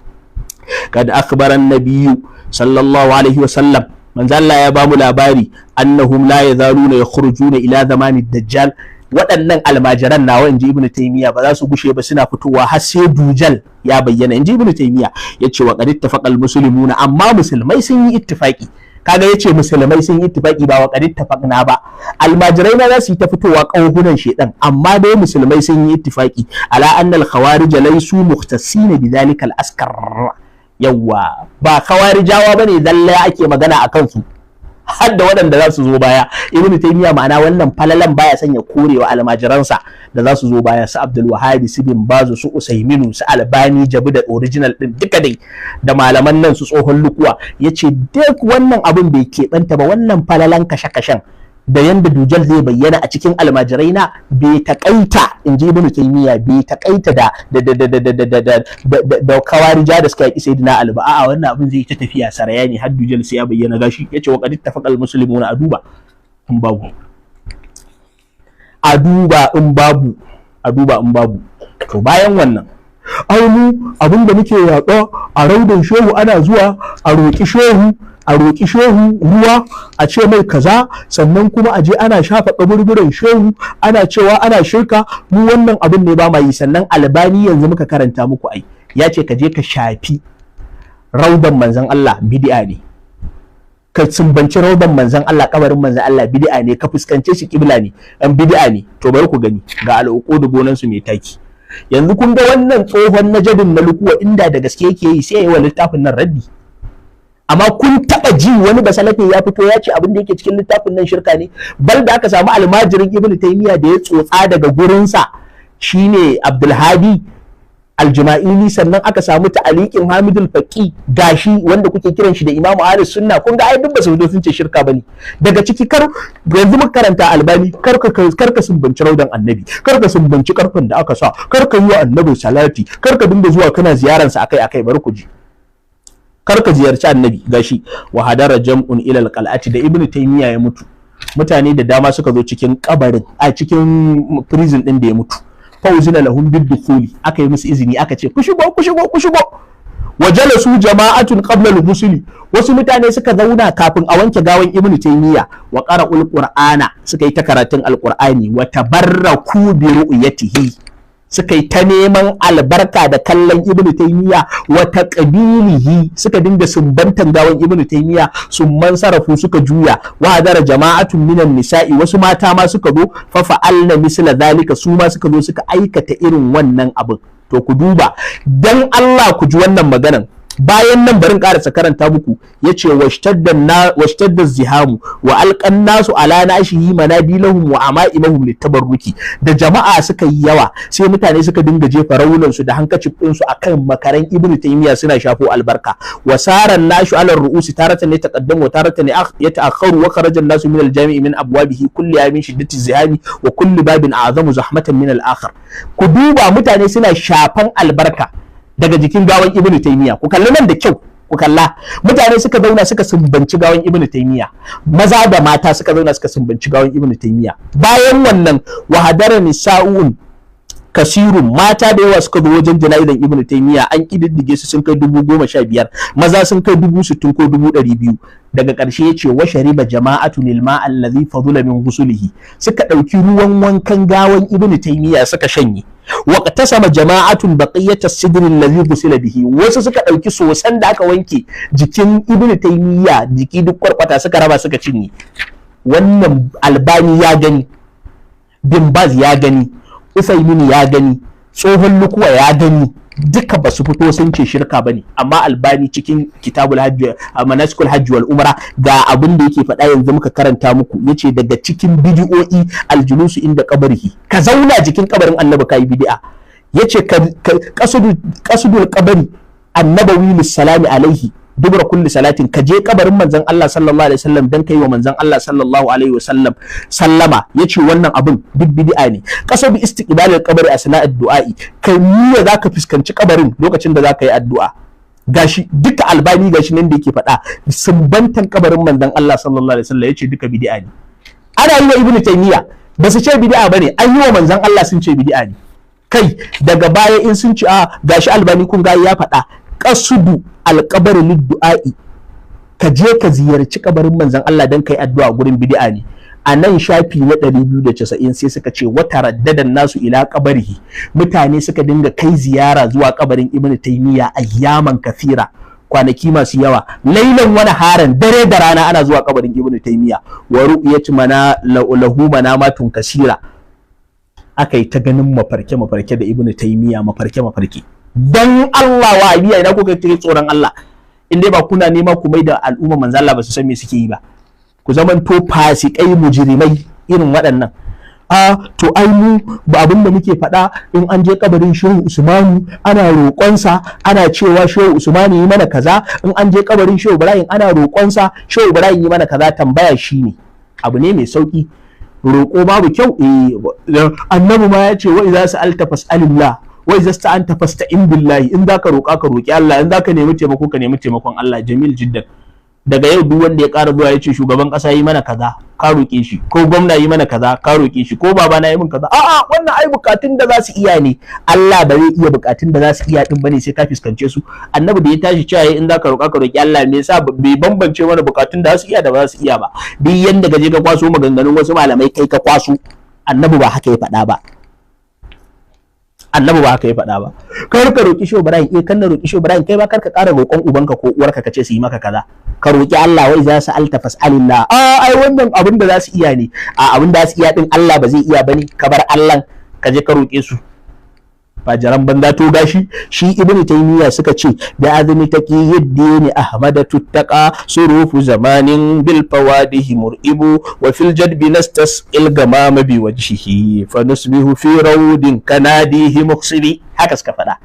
kad akhbara an-nabiyyu sallallahu alaihi wa sallam, manzo Allah ya bamu labari, annahum la yazaluna yakhrujuna ila zamani dajjal. Waɗannan almajiran nawa, inji Ibn Taymiyyah, ba za su gushe ba suna fitowa har sai dujal ya bayyana, inji Ibn Taymiyyah. Yace wa qad ittafaqa al-muslimuna, amma musulmai sun yi ittifaqi. Kaga yace musulmai sun yi ittifaqi, ba wa qad ittafaqna ba. Almajirai na za su yi ta fitowa ƙauhunan shedan, amma dai musulmai sun yi ittifaqi ala anna al-khawarij laysu mukhtasina bidhalika al-askar. Yawwa, ba khawarijawa bane zalla ake magana akan su, har da waɗanda za su zo baya. Ibnu Taymiya, ma'ana wannan falalan baya son ya korewa almajiransa da za su zo baya, su Abdul Wahabi, su Bin Bazu, su Usaiminu, su Albani Jabu da original din duka dai, da malaman nan su tsohon lukuwa. Yace duk wannan abin bai keɓanta ba, wannan falalan kashe-kashen da yanda dujal zai bayyana a cikin almajirai na bai takaita, in ji Ibnu Taymiya, bai takaita da da da da da da da da da da kawarija da suka yaki Sayyidina Ali ba. A'a, wannan abin zai ta tafiya saraya ne har dujal sai ya bayyana. Gashi yace wa qad ittafaqa al-muslimuna. A duba in babu, a duba in babu, a duba in babu. To bayan wannan, Ai mu abin da muke yaƙa a raudan shehu, ana zuwa a roƙi shehu, a roƙi shehu ruwa, a ce mai kaza, sannan kuma a je ana shafa kaburburan shehu, ana cewa ana shirka. Mu wannan abin ne ba ma yi. Sannan Albani yanzu muka karanta muku, ai ya ce ka je ka shafi raudan manzon Allah bid'a ne, ka sumbanci raudan manzon Allah, kabarin manzon Allah bid'a ne, ka fuskance shi kibla ne, an bid'a ne. To bari ku gani ga al'uqudu gonan su mai taki. Yanzu kun ga wannan tsohon najadin na lukuwa, inda da gaske yake yi sai ya yi wa littafin nan raddi. Amma kun taba ji wani basalafe ya fito ya ce abin da yake cikin littafin nan shirka ne? Bal da aka samu almajirin Ibnu Taymiya da ya tsotsa daga gurinsa, shine Abdulhadi Aljuma'ili, sannan aka samu ta'aliqin Hamidul Faqi, gashi wanda kuke kiran shi da Imamu Ahlus Sunna. Kun ga ai duk basu fito sun ce shirka bane. Daga ciki, kar yanzu muka karanta Albani, kar ka sumbanci raudan annabi, kar ka sumbanci karfin da aka sa, kar ka yi wa annabi salati, kar ka dinga zuwa kana ziyaransa akai akai. Bari ku ji, kar ka ziyarci annabi. Gashi, wa hadara jam'un ila alqal'ati, da Ibnu Taymiya ya mutu, mutane da dama suka zo cikin kabarin, a cikin prison din da ya mutu. Fauzina lahum bidukhuli, aka yi musu izini, aka ce ku shigo, ku shigo, ku shigo. Wajalasu jama'atun qabla al-ghusli, wasu mutane suka zauna kafin a wanke gawan Ibnu Taymiya. Wa qara'ul qur'ana, suka yi ta karatun alqur'ani. Wa tabarraku bi ru'yatihi, suka yi ta neman albarka da kallon Ibnu Taymiya. Wa taqbilihi, suka dinga sumbantan gawan Ibnu Taymiya. Summan sarafu, suka juya. Wa hadara jama'atun minan nisa'i, wasu mata ma suka zo. Fa fa'alna misla zalika, su ma suka zo suka aikata irin wannan abin. To ku duba dan Allah, ku ji wannan maganan. Bayan nan barin karasa karanta muku, yace washtadda zihamu wa alqan nasu ala nashihi manadilahum wa ama'imahum litabarruki. Da jama'a suka yi yawa, sai mutane suka dinga jefa raunan su da hankacin din su akan makaran Ibnu Taymiya, suna shafo albarka. Wa saran nashu ala ru'usi taratan yataqaddamu wa taratan yata'akhkharu, wa kharaja nasu min al-jami'i min abwabihi kulli min shiddati zihami, wa kulli babin a'zamu zahmatan min al-akhar. Ku duba, mutane suna shafan albarka daga jikin gawan Ibnu Taymiya. Ku kalli nan da kyau, ku kalla. Mutane suka zauna suka sumbanci gawan Ibnu Taymiya, maza da mata suka zauna suka sumbanci gawan Ibnu Taymiya. Bayan wannan, wa hadara nisa'un kasirun, mata da yawa suka zo wajen jana'izan Ibnu Taymiya, an kididdige su sun kai 15,000, maza sun kai 60,000 ko 200,000. Daga ƙarshe ya ce wa shariba jama'atu lil ma allazi fadula min ghusulihi, suka ɗauki ruwan wankan gawan Ibnu Taymiya suka shanye. Wa qatasama jama'atun baqiyat as-sidr allazi ghusila bihi, wasu suka ɗauki sosan da aka wanke jikin Ibnu Taymiya, jiki duk kwarkwata, suka raba suka cinye. Wannan Albani ya gani, Bin Baz ya gani, Usaimin ya gani, tsohon lukuwa ya gani, duka ba su fito sun ce shirka ba ne. Amma Albani cikin kitabul hajji, manasikul hajji wal umra, ga abin da yake faɗa yanzu muka karanta muku, yace daga cikin bidi'o'i aljulusu inda qabrihi, ka zauna jikin kabarin annabi kai bid'a. Yace qasdul qabri annabawi lissalami alaihi dubra kulli salatin, ka je kabarin manzon Allah sallallahu alaihi wasallam dan kai wa manzon Allah sallallahu alaihi wasallam sallama. Yace wannan abin duk bid'a ne. Kasabi istiqbalil qabri asna'ad du'a'i, kai niyya zaka fuskanci kabarin lokacin da zaka yi addu'a. Gashi duka Albani gashi nan da yake faɗa, sumbantan kabarin manzon Allah sallallahu alaihi wasallam, yace duka bid'a ne. Ana yi wa Ibnu Taymiya ba su ce bid'a bane, an yi wa manzon Allah sun ce bid'a ne. Kai daga baya in sun ci a gashi Albani kun ga ya faɗa, qasdu alqabari liddu'a'i, ka je ka ziyarci kabarin manzon Allah dan kai addu'a gurin bid'a ne. A nan shafi na 290 sai suka ce wata raddadan nasu ila kabarihi, mutane suka dinga kai ziyara zuwa kabarin Ibnu Taymiya ayyaman kafira, kwanaki masu yawa, lailan wani haran, dare da rana ana zuwa kabarin Ibnu Taymiya. Wa ru'yat mana lahu manamatun kasira, akai ta ganin mafarke mafarke da Ibnu Taymiya, mafarke mafarke. Dan Allah wa biya ina kuka kai tsoron Allah, in dai ba kuna nema ku mai da al'umma manzo Allah ba su san me suke yi ba, ku zaman to fasikai mujrimai irin waɗannan. A to ai mu ba abin da muke faɗa, in an je kabarin Shehu Usmanu ana roƙonsa, ana cewa Shehu Usmanu yi mana kaza, in an je kabarin Shehu Ibrahim ana roƙonsa, Shehu Ibrahim yi mana kaza. Tambaya shine, abu ne mai sauki, roƙo babu kyau? Eh, annabi ma ya ce wa idza sa'alta fas'alillah wa idza sta'anta fasta'in billahi, in zaka roƙa ka roƙi Allah, in zaka nemi taimako ka nemi taimakon Allah. Jamil jiddan. Daga yau duk wanda ya ƙara zuwa ya ce shugaban ƙasa yi mana kaza, ka roƙe shi, ko gwamna yi mana kaza, ka roƙe shi, ko baba na yi min kaza. A'a, wannan ai bukatun da za su iya ne. Allah ba zai iya bukatun da za su iya din bane sai ka fuskance su. Annabi da ya tashi cewa in za ka roƙa ka roƙi Allah, me yasa bai bambance mana bukatun da za su iya da ba za su iya ba? Duk yanda ka je ka kwaso maganganun wasu malamai, kai ka kwaso. Annabi ba haka ya faɗa ba. Annabi ba haka ya faɗa ba. Kar ka roƙi Shehu Ibrahim. Eh, kan na roƙi Shehu Ibrahim, kai ba kar ka ƙara roƙon ubanka ko uwarka ka ce su yi maka kaza. Ka roƙi Allah. Wai za su alta fas'alillah. A ai wannan abin da za su iya ne. A abin da za su iya din, Allah ba zai iya bane? Ka bar Allah ka je ka roƙe su, fajaran banza. To gashi shi Ibnu Taymiya suka ce da azmi taqiyuddin Ahmad tuttaqa surufu zamanin bil fawadihi mur'ibu wa fil jadbi nastasqil gamama bi wajhihi fa nusbihu fi rawdin kanadihi muqsiri. Haka suka faɗa.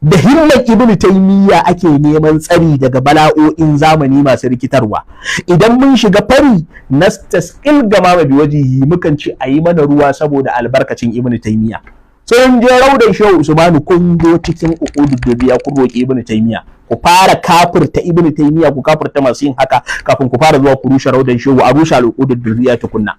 Da himman Ibnu Taymiya ake neman tsari daga bala'o'in zamani masu rikitarwa. Idan mun shiga fari, nastasqil gamama bi wajhihi, mukan ce a yi mana ruwa saboda albarkacin Ibnu Taymiya. Sai je raudan Shehu Usmanu, kun zo cikin uqudu dubiya kun roki Ibnu Taymiya. Ku fara kafirta Ibnu Taymiya, ku kafirta masu yin haka kafin ku fara zuwa ku rushe raudan Shehu. A rushe al'uqudud durriya tukunna.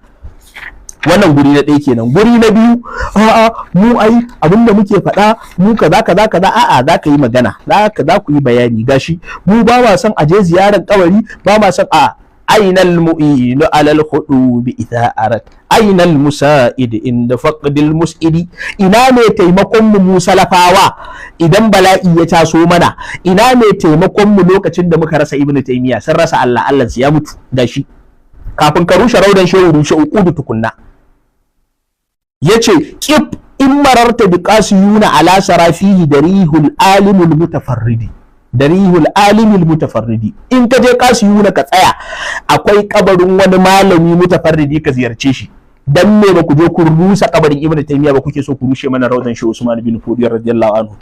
Wannan guri na ɗaya kenan. Guri na biyu, a'a, mu ai abinda muke faɗa mu kaza kaza kaza. A'a, za ka yi magana, za ku yi bayani. Gashi mu ba ma son a je ziyarar kabari, ba ma son a أين المؤين على الخطوب إذا أردت؟ أين المساعد عند فقد المسعد؟ Ina mai taimakon mu, mu salafawa, idan bala'i ya taso mana? Ina mai taimakon mu lokacin da muka rasa Ibnu Taymiya? Sun rasa Allah, Allah ya mutu da shi. Kafin ka rushe raudan Shehu, rushe uqudu tukunna. Yace qif in mararta bi qasiyuna ala sarafihi darihul alimul mutafarridi, darihul alimul mutafarridi. In ka je Kasiyuna ka tsaya, akwai kabarin wani malami mutafarridi, ka ziyarce shi. Dan me ba ku je ku rusa kabarin Ibnu Taymiya ba, kuke so ku rushe mana raudan Shehu Usman bin Fodiyo radiyallahu anhu?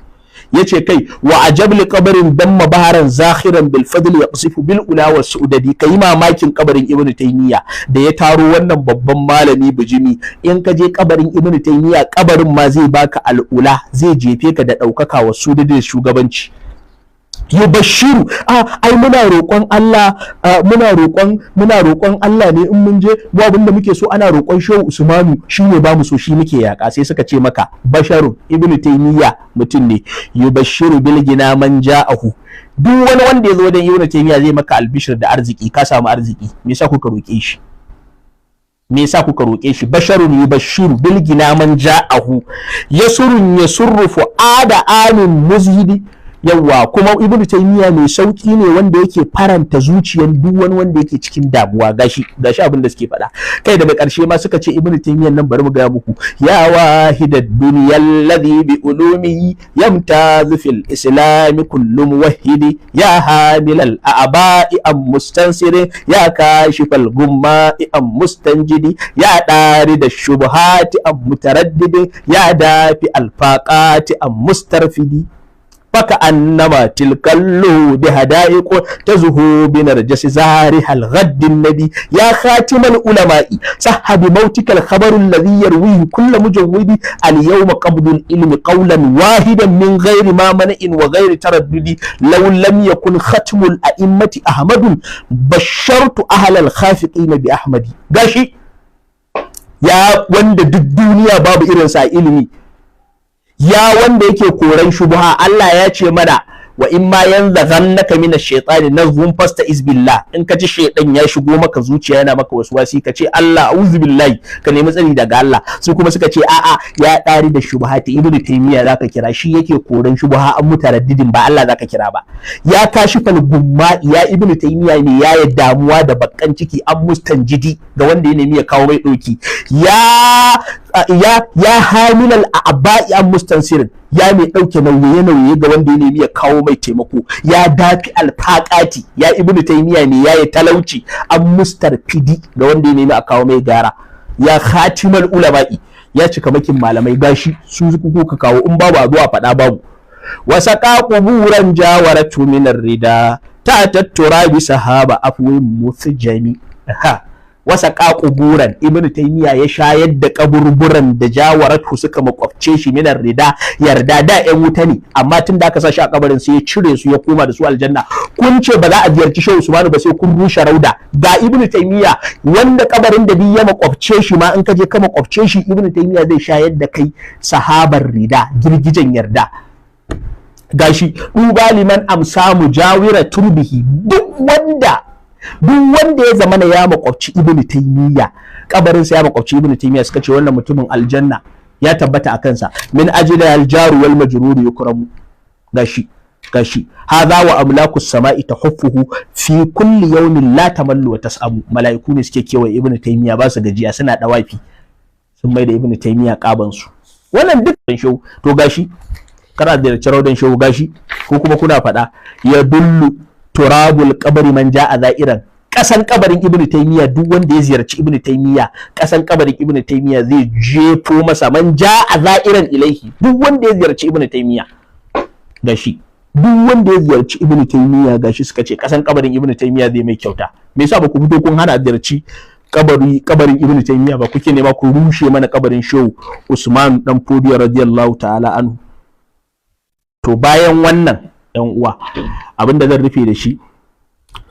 Yace kai wa ajab li qabrin damma baharan zakhiran bil fadl yaqsifu bil ula was su'dadi. Kai mamakin kabarin Ibnu Taymiya da ya taro wannan babban malami bijimi. In ka je kabarin Ibnu Taymiya, kabarin ma zai baka al'ula, zai jefe ka da daukaka, wa sudadi, da shugabanci. Yubashiru, a ai muna roƙon Allah, muna roƙon Allah ne. In mun je mu, abin da muke so, ana roƙon Shehu Usmanu, shine ba mu so, shi muke yaƙa. Sai suka ce maka basharun, Ibnu Taymiya mutum ne. Yubashiru bil gina man ja'ahu, duk wani wanda ya zo wajen Ibnu Taymiya zai maka albishir da arziki, ka samu arziki. Me yasa kuka roƙe shi? Me yasa kuka roƙe shi? Basharun yubashiru bil gina man ja'ahu, yasurun yasurru fu'ada amin muzhidi. Yawa, kuma Ibnu Taymiya mai sauki ne wanda yake faranta zuciyar duk wani wanda yake cikin damuwa. Gashi gashi abin da suke faɗa. Kai, daga ƙarshe ma suka ce Ibnu Taymiyan nan, bari mu ga muku: ya wahidad dunyal ladhi bi ulumihi yamtazu fil islam kullu muwahhidi, ya hamilal a'ba'i am mustansir, ya kashifal gumma'i am mustanjidi, ya dari da shubuhati am mutaraddidi, ya dafi alfaqati am mustarfidi, faka annama tilkallu bi hada'iq tazuhu bi narjasi zariha al-ghadd an-nabi, ya khatim al-ulama'i sahha bi mautika al-khabar alladhi yarwihi kull mujawwidi, al-yawma qabdu al-ilmi qawlan wahidan min ghairi ma mana'in wa ghairi taraddudi, law lam yakun khatmu al-a'immati ahmadun bashartu ahla al-khafiqina bi Ahmadi. Gashi, ya wanda duk duniya babu irinsa a ilimi, ya wanda yake koran shubha, Allah ya ce mana wa in ma yanzaghannaka min ash-shaytani nazghun fasta'iz billah. In ka ji shaytan ya shigo maka zuciya yana maka waswasi, ka ce Allah, a'udhu billahi, ka nemi tsari daga Allah. Su kuma suka ce a'a, ya dari da shubhati, Ibnu Taymiya zaka kira, shi yake koran shubha an mutaraddidin, ba Allah zaka kira ba. Ya kashifal gumma, ya Ibnu Taymiya ne ya damuwa da bakkan ciki, an mustanjidi, ga wanda ya nemi ya kawo mai doki, ya hamilal a'ba'i an mustansirin, ya mai ɗauke nauye-nauye ga wanda ya nemi ya kawo mai taimako, ya dafi alfaƙati, ya Ibnu Taymiya ne ya yi talauci, an mustarfidi, ga wanda ya nemi a kawo mai gara, ya khatimal ulama'i, ya cika makin malamai. Gashi su kuka kawo, in babu a zuwa faɗa babu. Wasa quburan jawaratu minar rida ta tattura bi sahaba afwin musjami. Ha, Wasa ƙaƙuburan Ibn Taymiya ya shayar da kaburburan da jawaratu suka makwabce shi minar rida yarda da ƴan wuta ne, amma tun da aka sa shi a kabarin sai ya cire su ya koma da su aljanna. Kun ce ba za a ziyarci Shehu Usmanu ba sai kun rushe rauda. Ga Ibn Taymiya wanda kabarin da ya makwabce shi ma in ka je ka makwabce shi Ibn Taymiya zai shayar da kai sahabar rida, girgijen yarda. Gashi duba liman amsa mujawira turbihi, duk wanda ya zamana ya makwabci Ibn Taymiya, kabarin sa ya makwabci Ibn Taymiya, suka ce wannan mutumin aljanna ya tabbata a kansa. Min ajli aljaru wal majrur yukramu. Gashi gashi hadha wa amlaku samai tahuffuhu fi kulli yawmin la tamallu wa tasamu. Mala'iku ne suke kewaye Ibn Taymiya, ba su gajiya, suna dawafi, sun mai da Ibn Taymiya kaban su. Wannan duk shehu. To gashi kana da raudan shehu gashi, ko kuma kuna faɗa ya dullu turabul qabri man ja'a za'iran. Kasan kabarin Ibn Taymiya, duk wanda ya ziyarci Ibn Taymiya, kasan kabarin Ibn Taymiya zai jefo masa man ja'a za'iran ilaihi. Duk wanda ya ziyarci Ibn Taymiya gashi, duk wanda ya ziyarci Ibn Taymiya gashi, suka ce kasan kabarin Ibn Taymiya zai mai kyauta. Me yasa ba ku fito kun hana ziyarci kabarin Ibn Taymiya ba? Kuke nema ku rushe mana kabarin Shehu Usman dan Fodiyo radiyallahu ta'ala anhu. To bayan wannan yan uwa, abinda zan rufe da shi,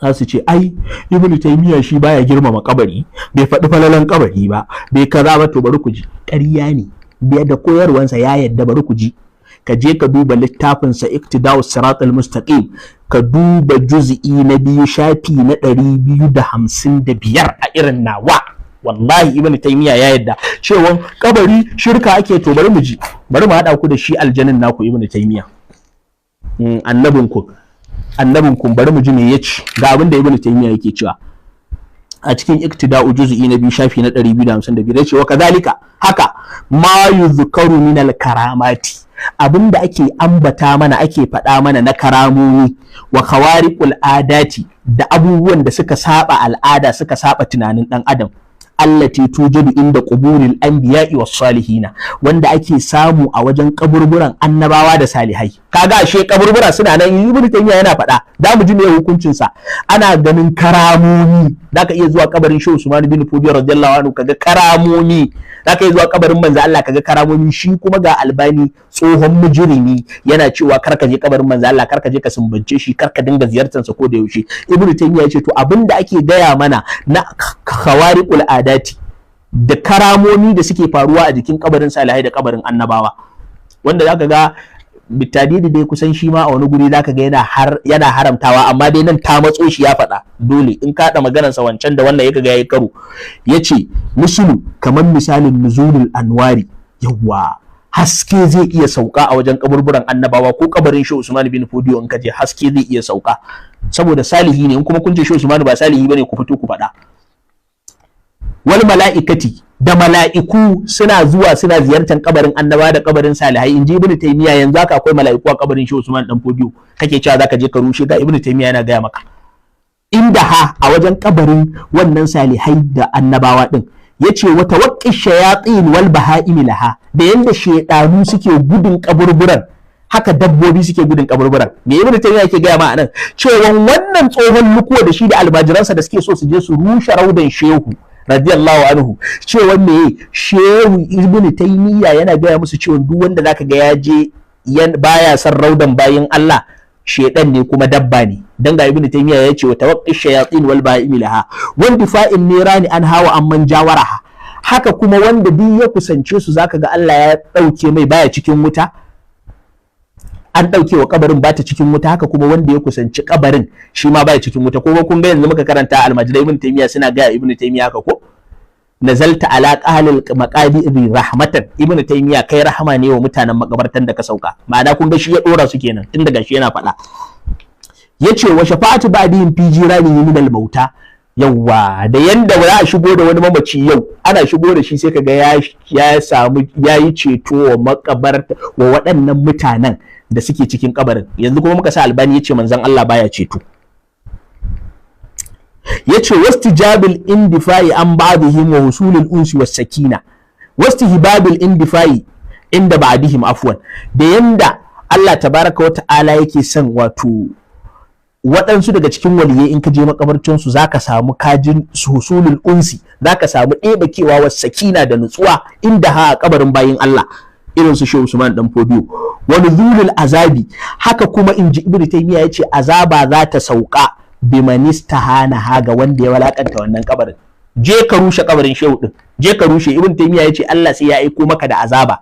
za su ce ai Ibn Taymiya shi baya girmama kabari, bai faɗi falalan kabari ba, bai kaza ba. To bari ku ji, ƙarya ne. Bai da koyarwansa ya yadda. Bari ku ji, ka je ka duba littafin sa Iqtida'us Siratal Mustaqim, ka duba juz'i na 2 shafi na 255 a irin nawa. Wallahi Ibn Taymiya ya yadda cewa kabari shirka ake. To bari mu ji, bari mu haɗa ku da shi aljanin naku Ibn Taymiya, annabin ku, bari mu ji me yace. Ga abin da Ibn Taymiya yake cewa a cikin Iqtida'u juz'i na 2 shafi na 255, yace wa kadhalika, haka ma yuzkaru min al-karamati, abinda ake ambata mana ake faɗa mana na karamomi, wa khawariqul adati, da abubuwan da suka saba al'ada, suka saba tunanin dan adam, allati tujadu inda quburil anbiya'i was salihina, wanda ake samu a wajen kaburburan annabawa da salihai. Kaga ashe kaburbura suna nan, Ibn Taymiya yana faɗa, da mu ji me hukuncin sa. Ana ganin karamomi, zaka iya zuwa kabarin Shehu Usman bin Fodiyo radiyallahu anhu kaga karamomi, zaka iya zuwa kabarin manzo Allah kaga karamomi. Shi kuma ga Albani tsohon mujrimi yana cewa karka je kabarin manzo Allah, karka je ka sumbance shi, karka dinga ziyartar sa ko da yaushe. Ibn Taymiya ya ce to abinda ake gaya mana na khawariqul adati da karamomi da suke faruwa a jikin kabarin salihai da kabarin annabawa, wanda zaka ga bitadidi dai kusan shi ma a wani guri zaka ga yana haramtawa, amma dai nan ta matso shi ya faɗa dole in ka haɗa maganar sa wancan da wannan yaka ga yayi karo. Yace mislu, kamar misalin nuzulul anwari, yawa haske zai iya sauka a wajen kaburburan annabawa ko kabarin Shehu Usman bin Fodiyo in ka je haske zai iya sauka saboda salihi ne. In kuma kun ce Shehu Usman ba salihi bane, ku fito ku faɗa. Wal mala'ikati, da mala'iku suna zuwa suna ziyartar kabarin annaba da kabarin salihai, inji Ibn Taymiya. Yanzu haka akwai mala'iku a kabarin Shehu Usman dan Fodiyo, kake cewa zaka je ka rushe. Ga Ibn Taymiya yana gaya maka inda ha a wajen kabarin wannan salihai da annabawa din. Yace wa tawaqqi shayatin wal baha'im laha, da yanda shedanu suke gudun kaburburan, haka dabbobi suke gudun kaburburan. Me Ibn Taymiya yake gaya ma anan? Cewa wannan tsohon lukuwa da shi da almajiransa da suke so su je su rushe raudan shehu radiyallahu anhu, cewa me shehu Ibn Taymiya yana gaya musu cewa duk wanda zaka ga ya je baya son raudan bayin Allah, shedan ne kuma dabba ne. Dan ga Ibn Taymiya ya ce wa tawaqqi shayatin wal ba'im laha wa difa'in nirani an hawa amman jawaraha. Haka kuma wanda duk ya kusance su zaka ga Allah ya dauke mai baya cikin wuta, an dauke wa kabarin bata cikin wuta. Haka kuma wanda ya kusanci kabarin shi ma baya cikin wuta. Ko kun ga yanzu muka karanta almajirai Ibn Taymiya suna ga Ibn Taymiya haka ko nazalta ala qalil maqadir rahmatan, Ibn Taymiya kai rahama ne wa mutanen makabartan da ka sauka. Ma'ana kun ga shi ya dora su kenan tun daga shi yana faɗa. Yace wa shafa'atu ba'dihim fi jiranihi min al-mauta, yawa da yanda za a shigo da wani mamaci yau, ana shigo da shi sai kaga ya samu yayi ceto wa makabarta wa waɗannan mutanen da suke cikin kabarin. Yanzu kuma muka sa Albani yace manzon Allah baya ceto. Yace wastijabil indifai an ba'dihim wa husulul unsi was sakina, wastihbabil indifai inda ba'dihim afwan, da yanda Allah tabaraka wa ta'ala yake son wato Waɗansu daga cikin waliyai in ka je makabarcinsu za ka samu kajin husulul unsi, za ka samu ɗebakewa wa sakina da nutsuwa inda ha a kabarin bayin Allah irin su Shehu Usman dan Fodiyo. Wa nuzulul azabi, haka kuma in ji Ibn Taymiyyah yace azaba za ta sauka bimanistahana ha ga wanda ya walakanta wannan kabarin. Je ka rushe kabarin Shehu din, je ka rushe. Ibn Taymiyyah yace Allah sai ya aiko maka da azaba.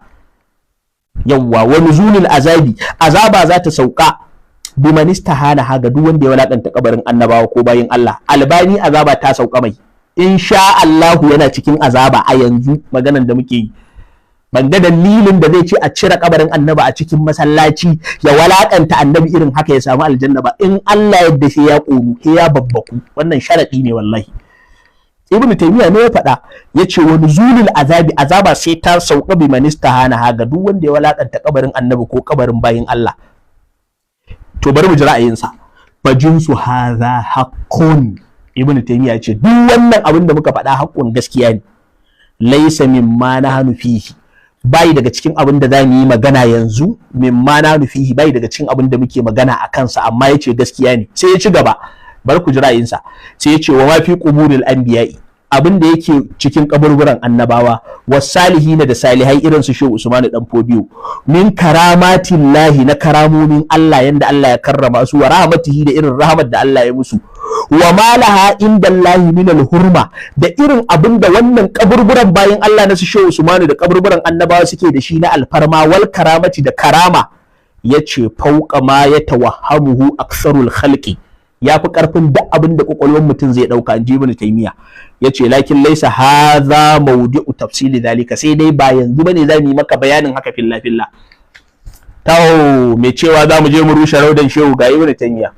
Yawwa, wa nuzulul azabi, azaba za ta sauka bimanistahana ha ga duk wanda ya walakanta kabarin annabawa ko bayin Allah. Albani azaba ta sauka mai, insha Allahu yana cikin azaba a yanzu maganan da muke yi. Ban ga dalilin da zai ce a cire kabarin annabi a cikin masallaci ya walakanta annabi irin haka ya samu aljanna ba. In Allah yadda sai ya ƙonu, sai ya babbaku, wannan sharadi ne wallahi. Ibn Taymiyyah ne ya faɗa, yace wa nuzulul azabi, azaba sai ta sauka bi manistahana ha ga duk wanda ya walakanta kabarin annabi ko kabarin bayin Allah. To bari mu ji ra'ayinsa. Fa jinsu hadha haqqun. Ibn Taymiyyah yace duk wannan abin da muka faɗa haqqun, gaskiya ne. Laysa mimma nahnu fihi, bai daga cikin abin da za mu yi magana yanzu. Mimma nahnu fihi, bai daga cikin abin da muke magana a kansa, amma yace gaskiya ne. Sai ya ci gaba, bar ku ji ra'ayinsa. Sai ya ce wa ma fi quburil anbiya'i, abin da yake cikin kaburburan annabawa, wasalihina da salihai irin su Shehu Usman dan Fodiyo, min karamatillahi, na karamomin Allah, yanda Allah ya karrama su, wa rahmatihi, da irin rahmat da Allah ya musu, wa malaha indallahi min alhurma, da irin abin da wannan kaburburan bayan Allah na su Shehu Usman da kaburburan annabawa suke da shi na alfarma, wal karamati, da karama, yace fauqa ma yatawahhamuhu aksarul khalqi, ya fi karfin duk abin da kwakwalwar mutum zai dauka, in ji Ibn Taymiyyah. Yace lakin laisa hadha mawdi'u tafsili zalika, sai dai ba yanzu bane za mu yi maka bayanin haka filla filla. Tawo mai cewa za mu je mu rushe raudan Shehu, ga Ibn Taymiyyah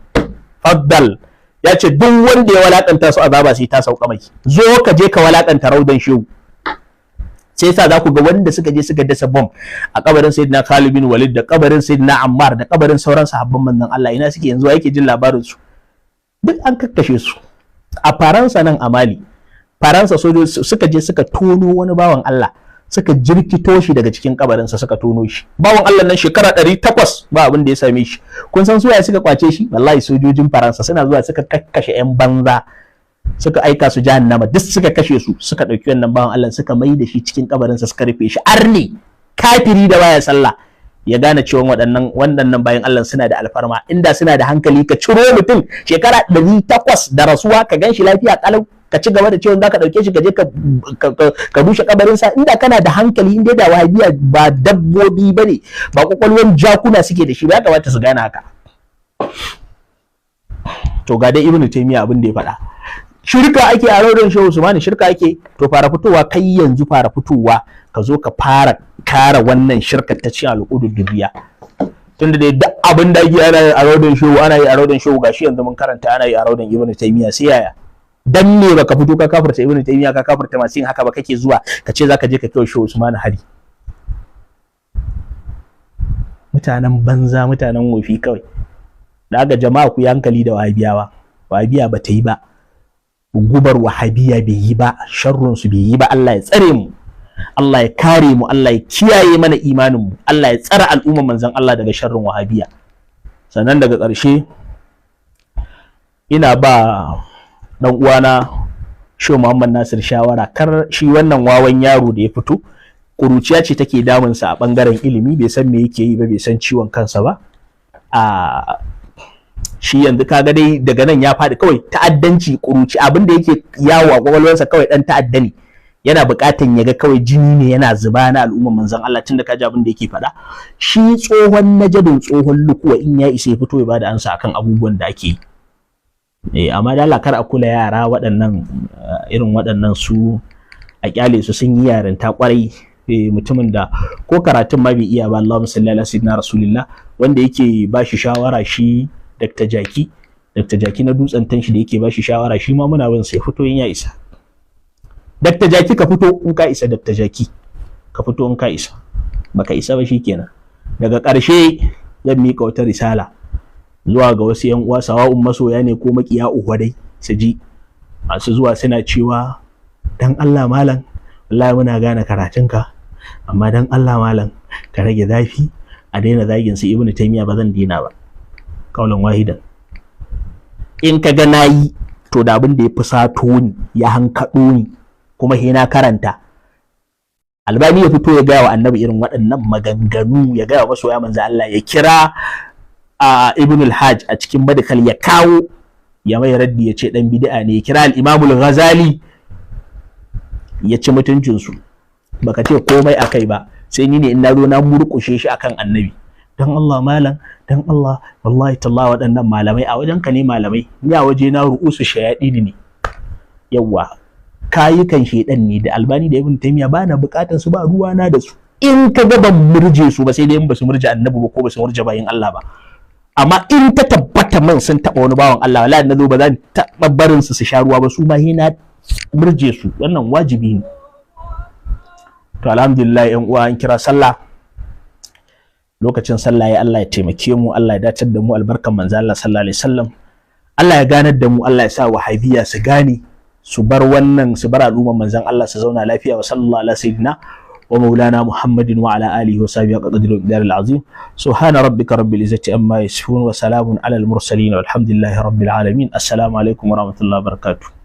faddal ya ce duk wanda ya walakanta su azaba sai ta sauka mai. Zo ka je ka walakanta raudan Shehu. Sai yasa za ku ga wanda suka je suka dasa bom a kabarin Sayyidina Khalid bin Walid da kabarin Sayyidina Ammar da kabarin sauran sahabban manzon Allah, ina suke yanzu? Yake jin labarin su? Duk an kakkashe su a Faransa nan, a Mali. Faransa sojoji suka je suka tono wani bawan Allah, suka jirkito shi daga cikin kabarinsa, suka tono shi. Bawan Allah nan shekara 800 ba abin da ya same shi. Kun san suwaye suka kwace shi? Wallahi sojojin Faransa suna zuwa suka kakkashe yan banza, suka aika su jahannama, duk suka kashe su, suka ɗauki wannan bawan Allah suka mai da shi cikin kabarinsa suka rufe shi. Arne kafiri da baya sallah ya gane cewa waɗannan bayan Allah suna da alfarma. Inda suna da hankali, ka ciro mutum shekara 800 da rasuwa, ka gan shi lafiya kalau, ka ci gaba da cewa za ka ɗauke shi ka je ka rushe kabarinsa. Inda kana da hankali, inda da wahabiya ba dabbobi ba ne, ba kwakwalwan jakuna suke da shi ba, ya kamata su gane haka. To ga dai Ibn Taymiyyah abin da ya faɗa. Shirka ake a raudan Shehu Usman, shirka ake. To fara fitowa kai yanzu, fara fitowa ka zo ka fara kara wannan shirkar ta cikin al'udur duniya. Tunda dai duk abin da ake ana yi a raudan Shehu, ana yi a raudan Shehu, gashi yanzu mun karanta ana yi a raudan Ibn Taymiyyah, sai yaya? Dan me baka fito ka kafirta Ibn Taymiyyah, ka kafirta masu yin haka ba, kake zuwa ka ce zaka je ka kai Shehu Usman hari? Mutanen banza, mutanen wofi kawai. Da haka jama'a ku yi hankali da wahabiyawa. Wahabiya ba ta yi ba, gubar wahabiya bai yi ba, sharrun su bai yi ba. Allah ya tsare mu, Allah ya kare mu, Allah ya kiyaye mana imanin mu, Allah ya tsare al'umman manzon Allah daga sharrin wahabiya. Sannan daga ƙarshe ina ba dan uwana Shehu Muhammad Nasir shawara, kar shi wannan wawan yaro da ya fito, kuruciya ce take damunsa a bangaren ilimi, bai san me yake yi ba, bai san ciwon kansa ba. A shi yanzu kaga dai daga nan ya faɗi kawai ta'addanci, kuruci abin da yake yawo a kwakwalwarsa kawai dan ta'adda ne, yana buƙatan ya ga kawai jini ne yana zuba na al'umman manzon Allah, tunda kaji abin da yake faɗa. Shi tsohon najadin, tsohon lukuwa, in ya isa ya fito ya bada ansa akan abubuwan da ake yi. Amma da Allah kar a kula yara waɗannan, irin waɗannan su a kyale su, sun yi yarinta kwarai. Mutumin da ko karatun ma bai iya ba, Allahumma salli ala sayyidina rasulillah, wanda yake ba shi shawara shi Dr. Jaki, Dr. Jaki na dutsen tanshi da yake ba shi shawara, shi ma muna bin sai fito in ya isa. Dr. Jaki ka fito in ka isa, Dr. Jaki ka fito in ka isa, baka isa ba shikenan. Daga ƙarshe zan miƙa wata risala zuwa ga wasu yan uwa, sawa'un masoya ne ko makiya uwa dai su ji, masu zuwa suna cewa dan Allah malam, wallahi muna gane karatunka, amma dan Allah malam ka rage zafi, a daina zagin su Ibn Taymiyyah. Ba zan daina ba, kaulan wahidan. In ka ga nayi, to da abin da ya fusato ni ya hankaɗo ni, kuma he na karanta. Albani ya fito ya gaya wa Annabi irin waɗannan maganganu, ya gaya wa masoya manzo Allah, ya kira a Ibn al-Hajj a cikin Madkhal ya kawo ya mai raddi, ya ce dan bid'a ne, ya kira al-Imam al-Ghazali ya ci mutuncin su. Baka ce komai akai ba, sai ni ne in na zo na murƙushe shi akan Annabi. Dan Allah malam, dan Allah, wallahi tallahi, waɗannan malamai a wajen ka ne malamai, ni a waje na ru'usu shayaɗini ne. Yawwa, kayukan shedan ne da Albani da Ibn Taymiya, ba na bukatar su, ba ruwa na da su. In ka ga ban murje su ba, sai dai in ba su murje Annabi ba ko ba su murje bayin Allah ba. Amma in ta tabbata man sun taba wani bawan Allah, wallahi na zo ba zan taba barin su su sha ruwa ba, su ma na murje su, wannan wajibi ne. To alhamdulillah yan uwa, an kira sallah, lokacin sallah ya. Allah ya taimake mu, Allah ya dacar da mu, albarkan manzo Allah sallallahu alaihi wasallam. Allah ya ganar da mu, Allah ya sa Wahabiyya su gane, su bar wannan, su bar al'umman manzon Allah su zauna lafiya. Wa sallallahu ala sayyidina wa maulana Muhammadin wa ala alihi wa sahbihi qadri al azim. Subhana rabbika rabbil izzati amma yasifun wa salamun ala al mursalin, walhamdulillahi rabbil alamin. Assalamu alaikum wa rahmatullahi wa barakatuh.